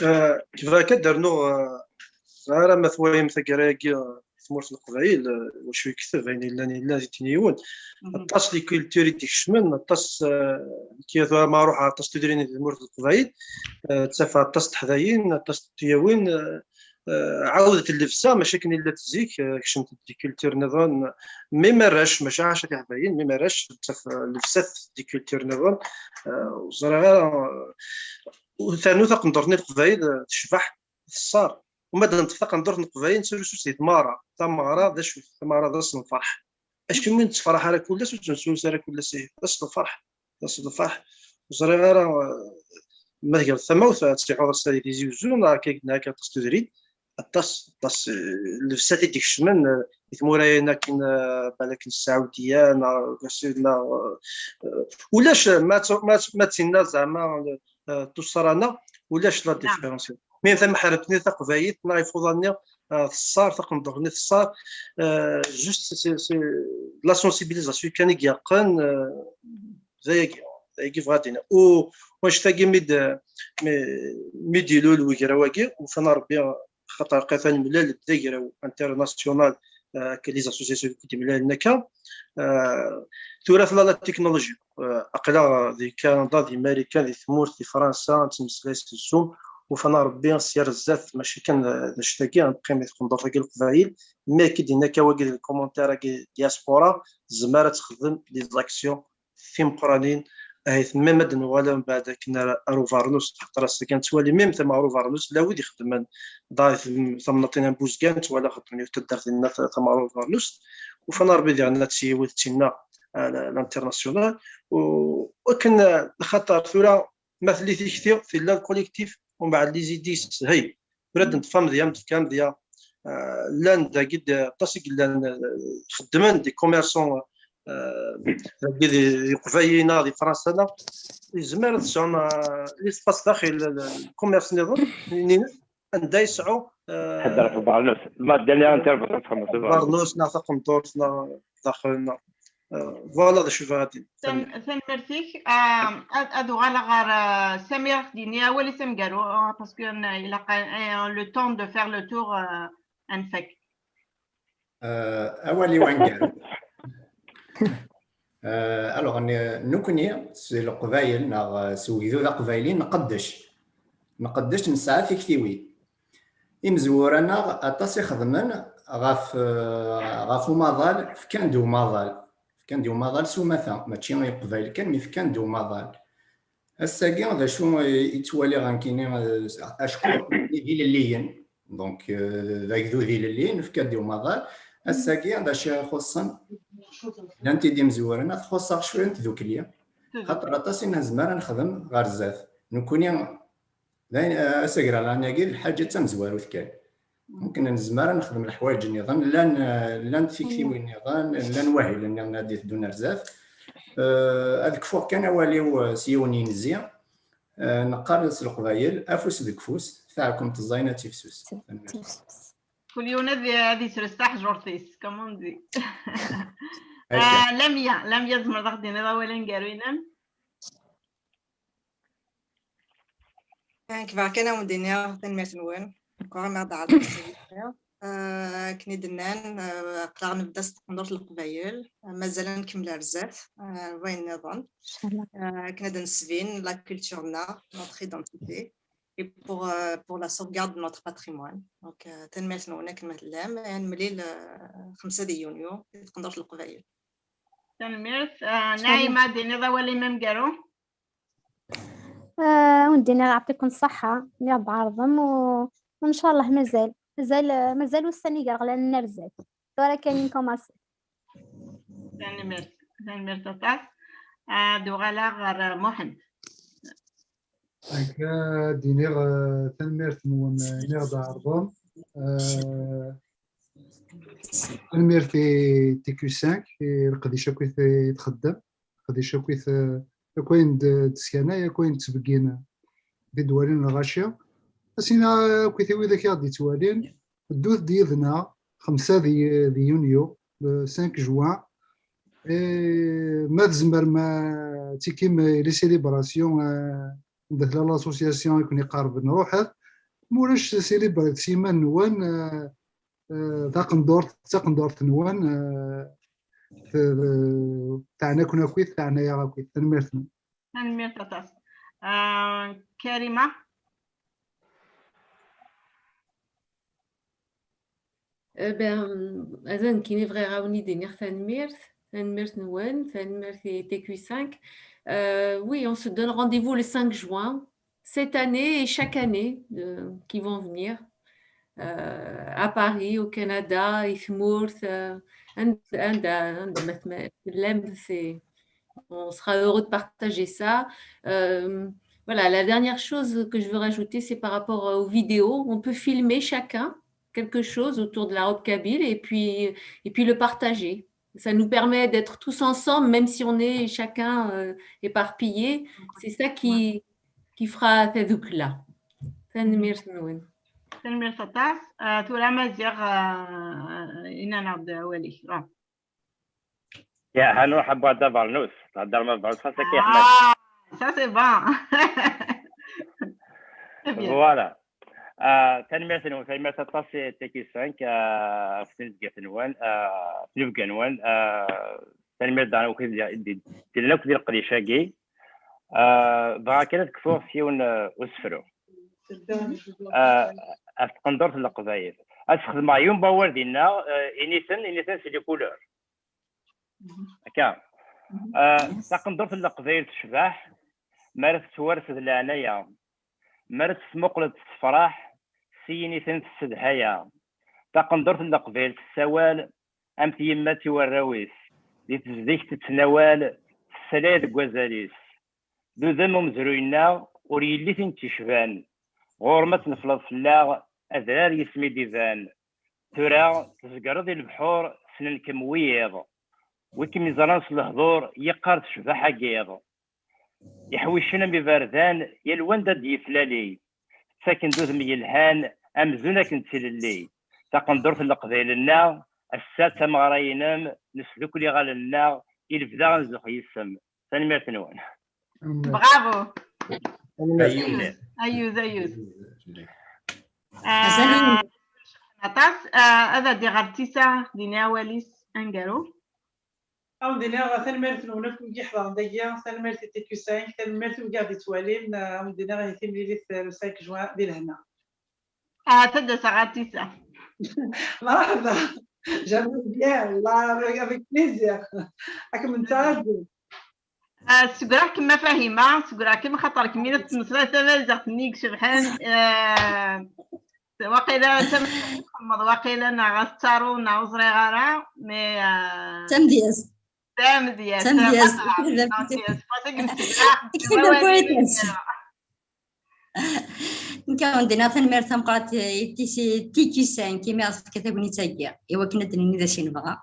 Euh, bɣiɣ kan ad d-rnuɣ, euh, ara ma twalim taggara-agi, euh, di tmurt n Leqbayel, euh, wacu yekteb, ayen yellan, yellan di tin yiwen. Mhm. Aṭas n les cultures i d-ikecmen, aṭas, euh, kya tura ma ruḥeɣ aṭas tudrin di tmurt n Leqbayel, euh, ttafeɣ aṭas n teḥdayin, aṭas n tuyawin, euh, eh, ɛawdet llebsa, mačči akken i llant zik, eh, kecment-d di culture nniḍen, même arrac, mačči ɛaca tiḥdayin, même arrac, ttaf, eh, llebsat di culture nniḍen, eh, ur ẓriɣ ara, eh, ternu taqendurt-nni n Leqbayel, eh, tecbeḥ, teṣṣar. Uma d-neṭṭef taqendurt n Leqbayel, nettrusu-tt di tmeɣra. Tameɣra d acu? Tameɣra d ass n lferḥ. Acimi ur nettefraḥ ara kul ass, ur nettrusu ara kul ass ihi? D ass n lferḥ. D ass n lferḥ. Ur ẓriɣ ara, eh, ma tgerḍ tamawt, ad tseḥḥuḍ ass-a di Tizi Uzzu, neɣ akka, neɣ akka aṭas tudrin, aṭas, aṭas, eh, llebsat i d-ikecmen, eh, di tmura-in akken, eh, balak n Ssɛudiya, neɣ, neɣ, eh, ulac, eh, ma t-, ma t-, ma d-tinna zeɛma, eh, tuṣṣra-nneɣ, ulac la différence. Mi tameḥrebt-nni taqbaylit neɣ ifuḍan-nni, eh, teṣṣar, taqendurt-nni teṣṣar, eh, juste c'est, c'est la sensibilisation kan i yeqqen, eh, d ayagi, d ayagi bɣiɣ ad d-iniɣ. U wanect-agi mi d-, mi, mi d-ilul wegraw-agi, ufan Rebbi, xaṭer qatan mlal d agraw international, eh, akka les associations i d-mlalen akka. Eh, tura tella la technologie. Eh, aql-aɣ di Kanada, di Marikan, di tmurt, di Fransa, nettmeslay s Zoom. Ufan Rebbi s yar zdat, mačči kan d, d anect-agi, ad neqqim di tqendurt-agi n Leqbayel. Mi akka d-yenna akka wagi di lkumuntir-agi diaspora, tezmer ad texdem des actions timeqqranin, ahat même ad d-nuɣal mbeɛd akken ar, ar ubernus, xaṭer ass-agi nettwali même tama ar ubernus, la wid ixeddmen da, tamnaḍt-in n Buzgan, nettwala xeddmen yiwet taddart dinna, ta-, tama ar ubernus, ufan Rebbi diɣen ad tt-yiwi d tinna, eh, l'international, u akken, eh, xaṭer tura ma telli tikti, tella le collectif, umbeɛd les idées, hey, tura ad d-neṭṭef amedya, ad d-nefk amedya, eh, llan dagi d-, aṭas i yellan, eh, xeddmen des commerçants, eh, dagi di, di Leqbayel neɣ di Fransa, neɣ yezmer ad sɛun, eh, l'espace daxel, eh, le commerce nniḍen, anda yesɛu, eh, Ḥedd ɣef ubeṛnus. Ma d-, dernière intervention, txedmeḍ s ubeṛnus. Ubeṛnus neɣ taqendurt neɣ daxel neɣ, eh, voilà d acu bɣiɣ ad d-iniɣ. Tan-, tanemmirt-ik. Ah, ad, ad uɣaleɣ ɣer, ah, Samir, ad d-yini awal-is ameggaru, ah, parce que, ah, ilaq, ah, le temps de faire le tour, ah, ad nfak. Euh, awal-iw aneggaru. Euh, alors, ne-, nekkni s Leqbayel neɣ, euh, s ugdud aqbayli nqeddec. Nqeddec, nesɛa tiktiwin. Imezwura-nneɣ aṭas i xedmen ɣef, euh, ɣef umaḍal, fkan-d umaḍal. Fkan-d umaḍal s umata, mačči i Leqbayel kan, mi fkan-d umaḍal. Ass-agi, d acu i ttwaliɣ nekkini, eh, acku d ilelliyen, donc, eh, d agdud ilelliyen, nefka-d i umaḍal. Ass-agi, d acu ixuṣṣen? Llant-id imezwura, txuṣṣ-aɣ cwiṭ n tdukli, xaṭer aṭas i nezmer ad nexdem ɣer zdat. Nekkni, d ayen, eh, asagralan-agi d lḥaǧa d tamezwarut kan. Mumkin nezmer ad nexdem leḥwayeǧ nniḍen, llan, eh, llant tiktiwin nniḍen, llan wahilen nniḍen ad d-iteddun ar zdat. Eh, ad kfuɣ kan awal-iw, eh, s yiwen yinzi. Eh, neqqar s leqbayel, afus deg ufus, taɛkemt ẓẓayen ad tifsus. Tanemmirt. Kul yiwen ad, ad yesres taḥjurt-is, comme on dit. Akka. Ah, Lamia, Lamia, tzemreḍ ad ɣ-d-tiniḍ awal aneggaru-inem? Nekk bɣiɣ kan ad wen-d-iniɣ tanemmirt-nwen. Encore ma d-ɛerḍeɣ. Euh, akken i d-nnan, euh, aql-aɣ nebda s tqendurt n Leqbayel, euh, mazal ad nkemmel ar zdat, euh, wayen nniḍen. Inchallah. Euh, akken ad d-nesbin la culture-nneɣ, notre identité, et pour, euh, pour la sauvegarde de notre patrimoine. Donc, euh, tanemmirt-nwen akken ma tellam, ad nemlil, euh, xemsa di yunyu, di tqendurt n Leqbayel. Tanemmirt. Euh, Inchallah. Naïma, d-tiniḍ awal-im ameggaru? آه، ودينا يعطيكم الصحة اللي بعرضهم و... وإن شاء الله مازال، مازال، مازال والسنة يقرغ لنا نرزق. ترى كاين كوماسي. Tanemmirt, tanemmirt aṭas. Ad uɣaleɣ ɣer Muḥend. Akka d-iniɣ, eh, tanemmirt-nwen, eh, iniɣ d ɛerḍen. Eh, tanemmirt i T Q cinq, i leqdic akk i t-, i txeddem. Leqdic akk i t-, akk ayen d-, d-teskanay, akk ayen d-ttbeggin d idwalen n lɣaci. Asina akk i widak i ɣ-d-ittwalin, ddut-d yid-neɣ xemsa di, di yunyu, le cinq juin. Et ma tzemrem, eh, tikim, eh, les célébrations, eh, anda tella l'association i ken-iqerben, ruḥet. Ma ulac, célébret s yiman-nwen, eh, eh, taqendurt, taqendurt-nwen, eh, t-, teɛna-ken akkit, teɛna-yaɣ akkit. Tanemmirt-nwen. Tanemmirt aṭas. Ah, Karima? Eh ben, ad nekkini bɣiɣ ad wen-id-iniɣ tanemmirt, tanemmirt-nwen, tanemmirt i T Q cinq. Euh, oui, on se donne rendez-vous le cinq juin, cette année et chaque année euh, qui vont venir, euh, à Paris, au Canada, i tmurt, euh, anda, anda, anda ma tma-, tellam, c'est, on sera heureux de partager ça. Euh, voilà, la dernière chose que je veux rajouter, c'est par rapport aux vidéos. On peut filmer chacun quelque chose autour de la robe kabyle et puis, et puis le partager. Ça nous permet d'être tous ensemble, même si on est chacun euh, éparpillé. C'est ça qui, qui fera tadukla. Tanemmirt-nwen. Tanemmirt aṭas. Ah, tura Maziɣ, ah, ini-aneɣ-d awal-ik. Ah. Ya, هنروح بعد برنوس. تهضر ما برنوس خاصك يا احمد. Ah, ça c'est bon. Très bien. Voilà. آه، tanemmirt-nwen, tanemmirt aṭas i T Q cinq, ah, ɣef tnezgat-nwen, ah, ɣef lebga-nwen, ah, tanemmirt daɣen akk i d-, d-, d-, d-llan akk di leqdic-agi. Ah, bɣiɣ kan ad kfuɣ s yiwen ah, usefru. Ah, ɣef tqendurt n Leqbayel. Ad sxedmeɣ yiwen n wawal dinna, ah, initen, initen c'est des couleurs. Akka. Ah, taqendurt n Leqbayel tecbeḥ, mi ara tettwares d leɛnaya. Mi ara tt-tmuqleḍ tessefraḥ, s yiniten tessedhaya. Taqendurt n Leqbayel tessawal am tyemmat i warraw-is, di tezdegt tettnawal, tessalay deg wazal-is. D udem umezruy-nneɣ, ur yelli tin tt-icban. Ɣur-m ad tnefleḍ fell-aɣ, adrar yis-m i d-iban. Tura tzegreḍ i lebḥur, ssnen-kem wiyiḍ. Wi kem-iẓran s lehdur, yeqqar-d ccbaḥa n yiḍ. Iḥwicen am iberdan, yal wanda d-yeflali. Ttaken-d udem yelhan, amzun akken d tilelli. Taqendurt n Leqbayel-nneɣ, ass-a d tameɣra-inem, nesdukkel iɣallen-nneɣ, i lebda ad nzux yis-m. Tanemmirt-nwen. Bravo. Ayyuz. Ayyuz, ayyuz. Azal. Ah, aṭas, ah, ad d-iɣer Tisa, dini awal-is aneggaru. Ad wen-d-iniɣ tanemmirt-nwen akk i yi-iḥḍren dagi, tanemmirt i T Q cinq, tanemmirt i wigi ɣ-d-ittwalin, ad wen-d-iniɣ ihi timlilit le cinq juin di lehna. Ah, ad d-aseɣ ɣer Tisa. Marḥba, j'aimerais bien, والله avec plaisir. Ad kem-nettɛeddi. Ah, ssegraɣ-kem a Fahima, ssegraɣ-kem xaṭer kemmi la tettmeslayeḍ tamaziɣt-nni i icebḥen. Ah, waqila tamaziɣt txemmeḍ, waqila neɣ ad tettaruḍ neɣ ur ẓriɣ ara, mais, ah, Tamedyazt. Tamedyazt. Tamedyazt. Donc, c'est pour ça que je me suis dit, ah, Nekk ad wen-d-iniɣ tanemmirt tameqqrant i T Q cinq imi ɣas tefka tagnit-agi i wakken ad d-nini d acu i nebɣa.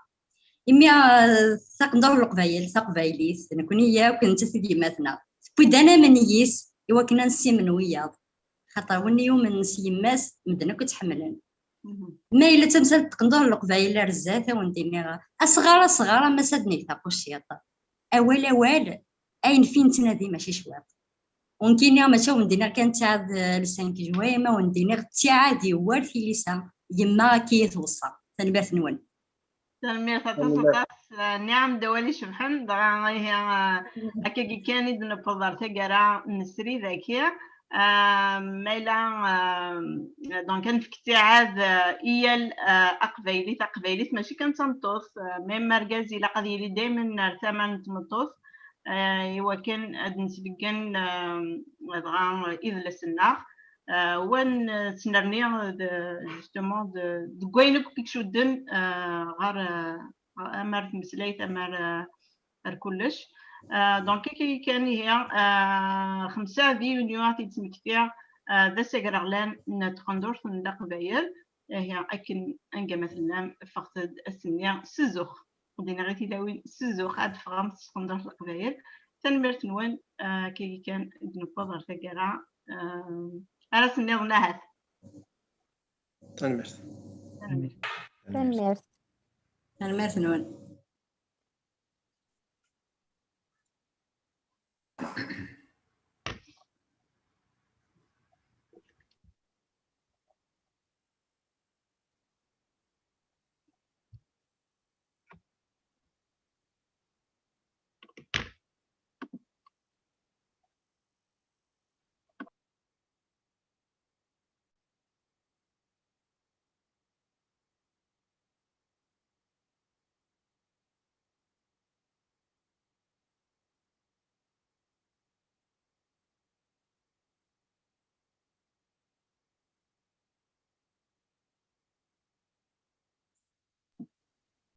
Imi ah, taqendurt n Leqbayel, taqbaylit, nekkni yakk nettat i d yemma-tneɣ. Tewwi-d anamen yis i wakken ad nessimen wiyaḍ. Xaṭer win yumnen s yemma-s, medden akk ttḥemmlen. Ma yella d tamsalt n tqendurt n Leqbayel ar zdat, ad wen-d-iniɣ asɣar, asɣar, ama s ad neg taquciṭ. Awal, awal, ayen fi nettnadi mačči cwiṭ. Ur nekkini mačči ad wen-d-iniɣ kan ttiɛad le cinq juin, ma wen-d-iniɣ ttiɛad yewwar tilisa, yemma akka i tweṣṣa. Tanemmirt-nwen. Tanemmirt aṭas aṭas. Ah, nniɣ-am-d awal icebḥen, dɣa ihi, ah, akkagi kan i d-newweḍ ɣer taggara n srid-agi. Ah, ma yella, ah, donc ad nefk ttiɛad, ah, i yal, ah, aqbayli, taqbaylit, mačči kan d tameṭṭut, ah, même argaz ilaq ad yili daymen ar tama n tmeṭṭut, ah, i wakken ad d-nesbeggen, ah, dɣa idles-nneɣ. Ah, wa n-, nesnerni, ah, d-, justement, d-, deg wayen akk i icudden, ah, ɣer, ah, ama ar tmeslayt, ama ar, ah, ar kullec. Ah, donc, akka kan ihi, ah, xemsa di yunyu ad t-id-smektiɣ, ah, d ass agraɣlan n tqendurt n Leqbayel. Ihi, akken anga ma tellam, ffɣet-d ass-nni s zzux. Ad d-iniɣ i tilawin s zzux, ad ffɣemt s tqendurt n Leqbayel. Tanemmirt-nwen, ah, akkagi kan i d-newweḍ ɣer taggara, ah, ara s-nniḍen ahat. Tanemmirt. Tanemmirt. Tanemmirt. Tanemmirt-nwen.